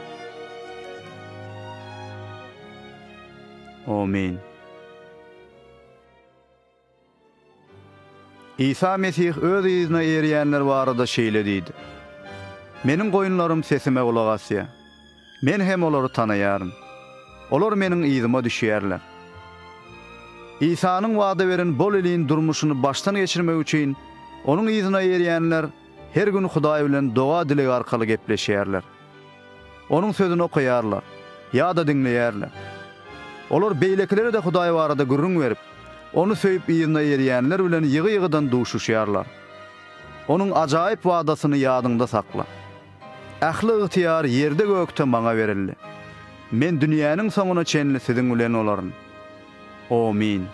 Omyn. Isa Mesih öz yzyna eýerýänler barada şeýle diýdi, Meniň goýunlarym sesime gulak asýar. Men hem olary tanaýaryn. Olar meniň yzyma düşýärler. Isanyň wada beren bol-elin durmuşyny başdan geçirmek üçin, onuň yzyna eýerýänler her gün Hudaý bilen doga-dileg arkaly gepleşýärler. Onuň Sözüni okaýarlar ýa-da diňleýärler. Olar beýlekilere-de Hudaý barada gürrüň berip, Ony söýüp yzyna eýerýänler bilen ýygy-ýygydan duşuşýarlar. Onuň ajaýyp wadasyny ýadyňda sakla. Ähli ygtyýar ýerde-gökde Maňa berildi. Men dünýäniň soňuna çenli siziň bilen bolaryn. Omyn.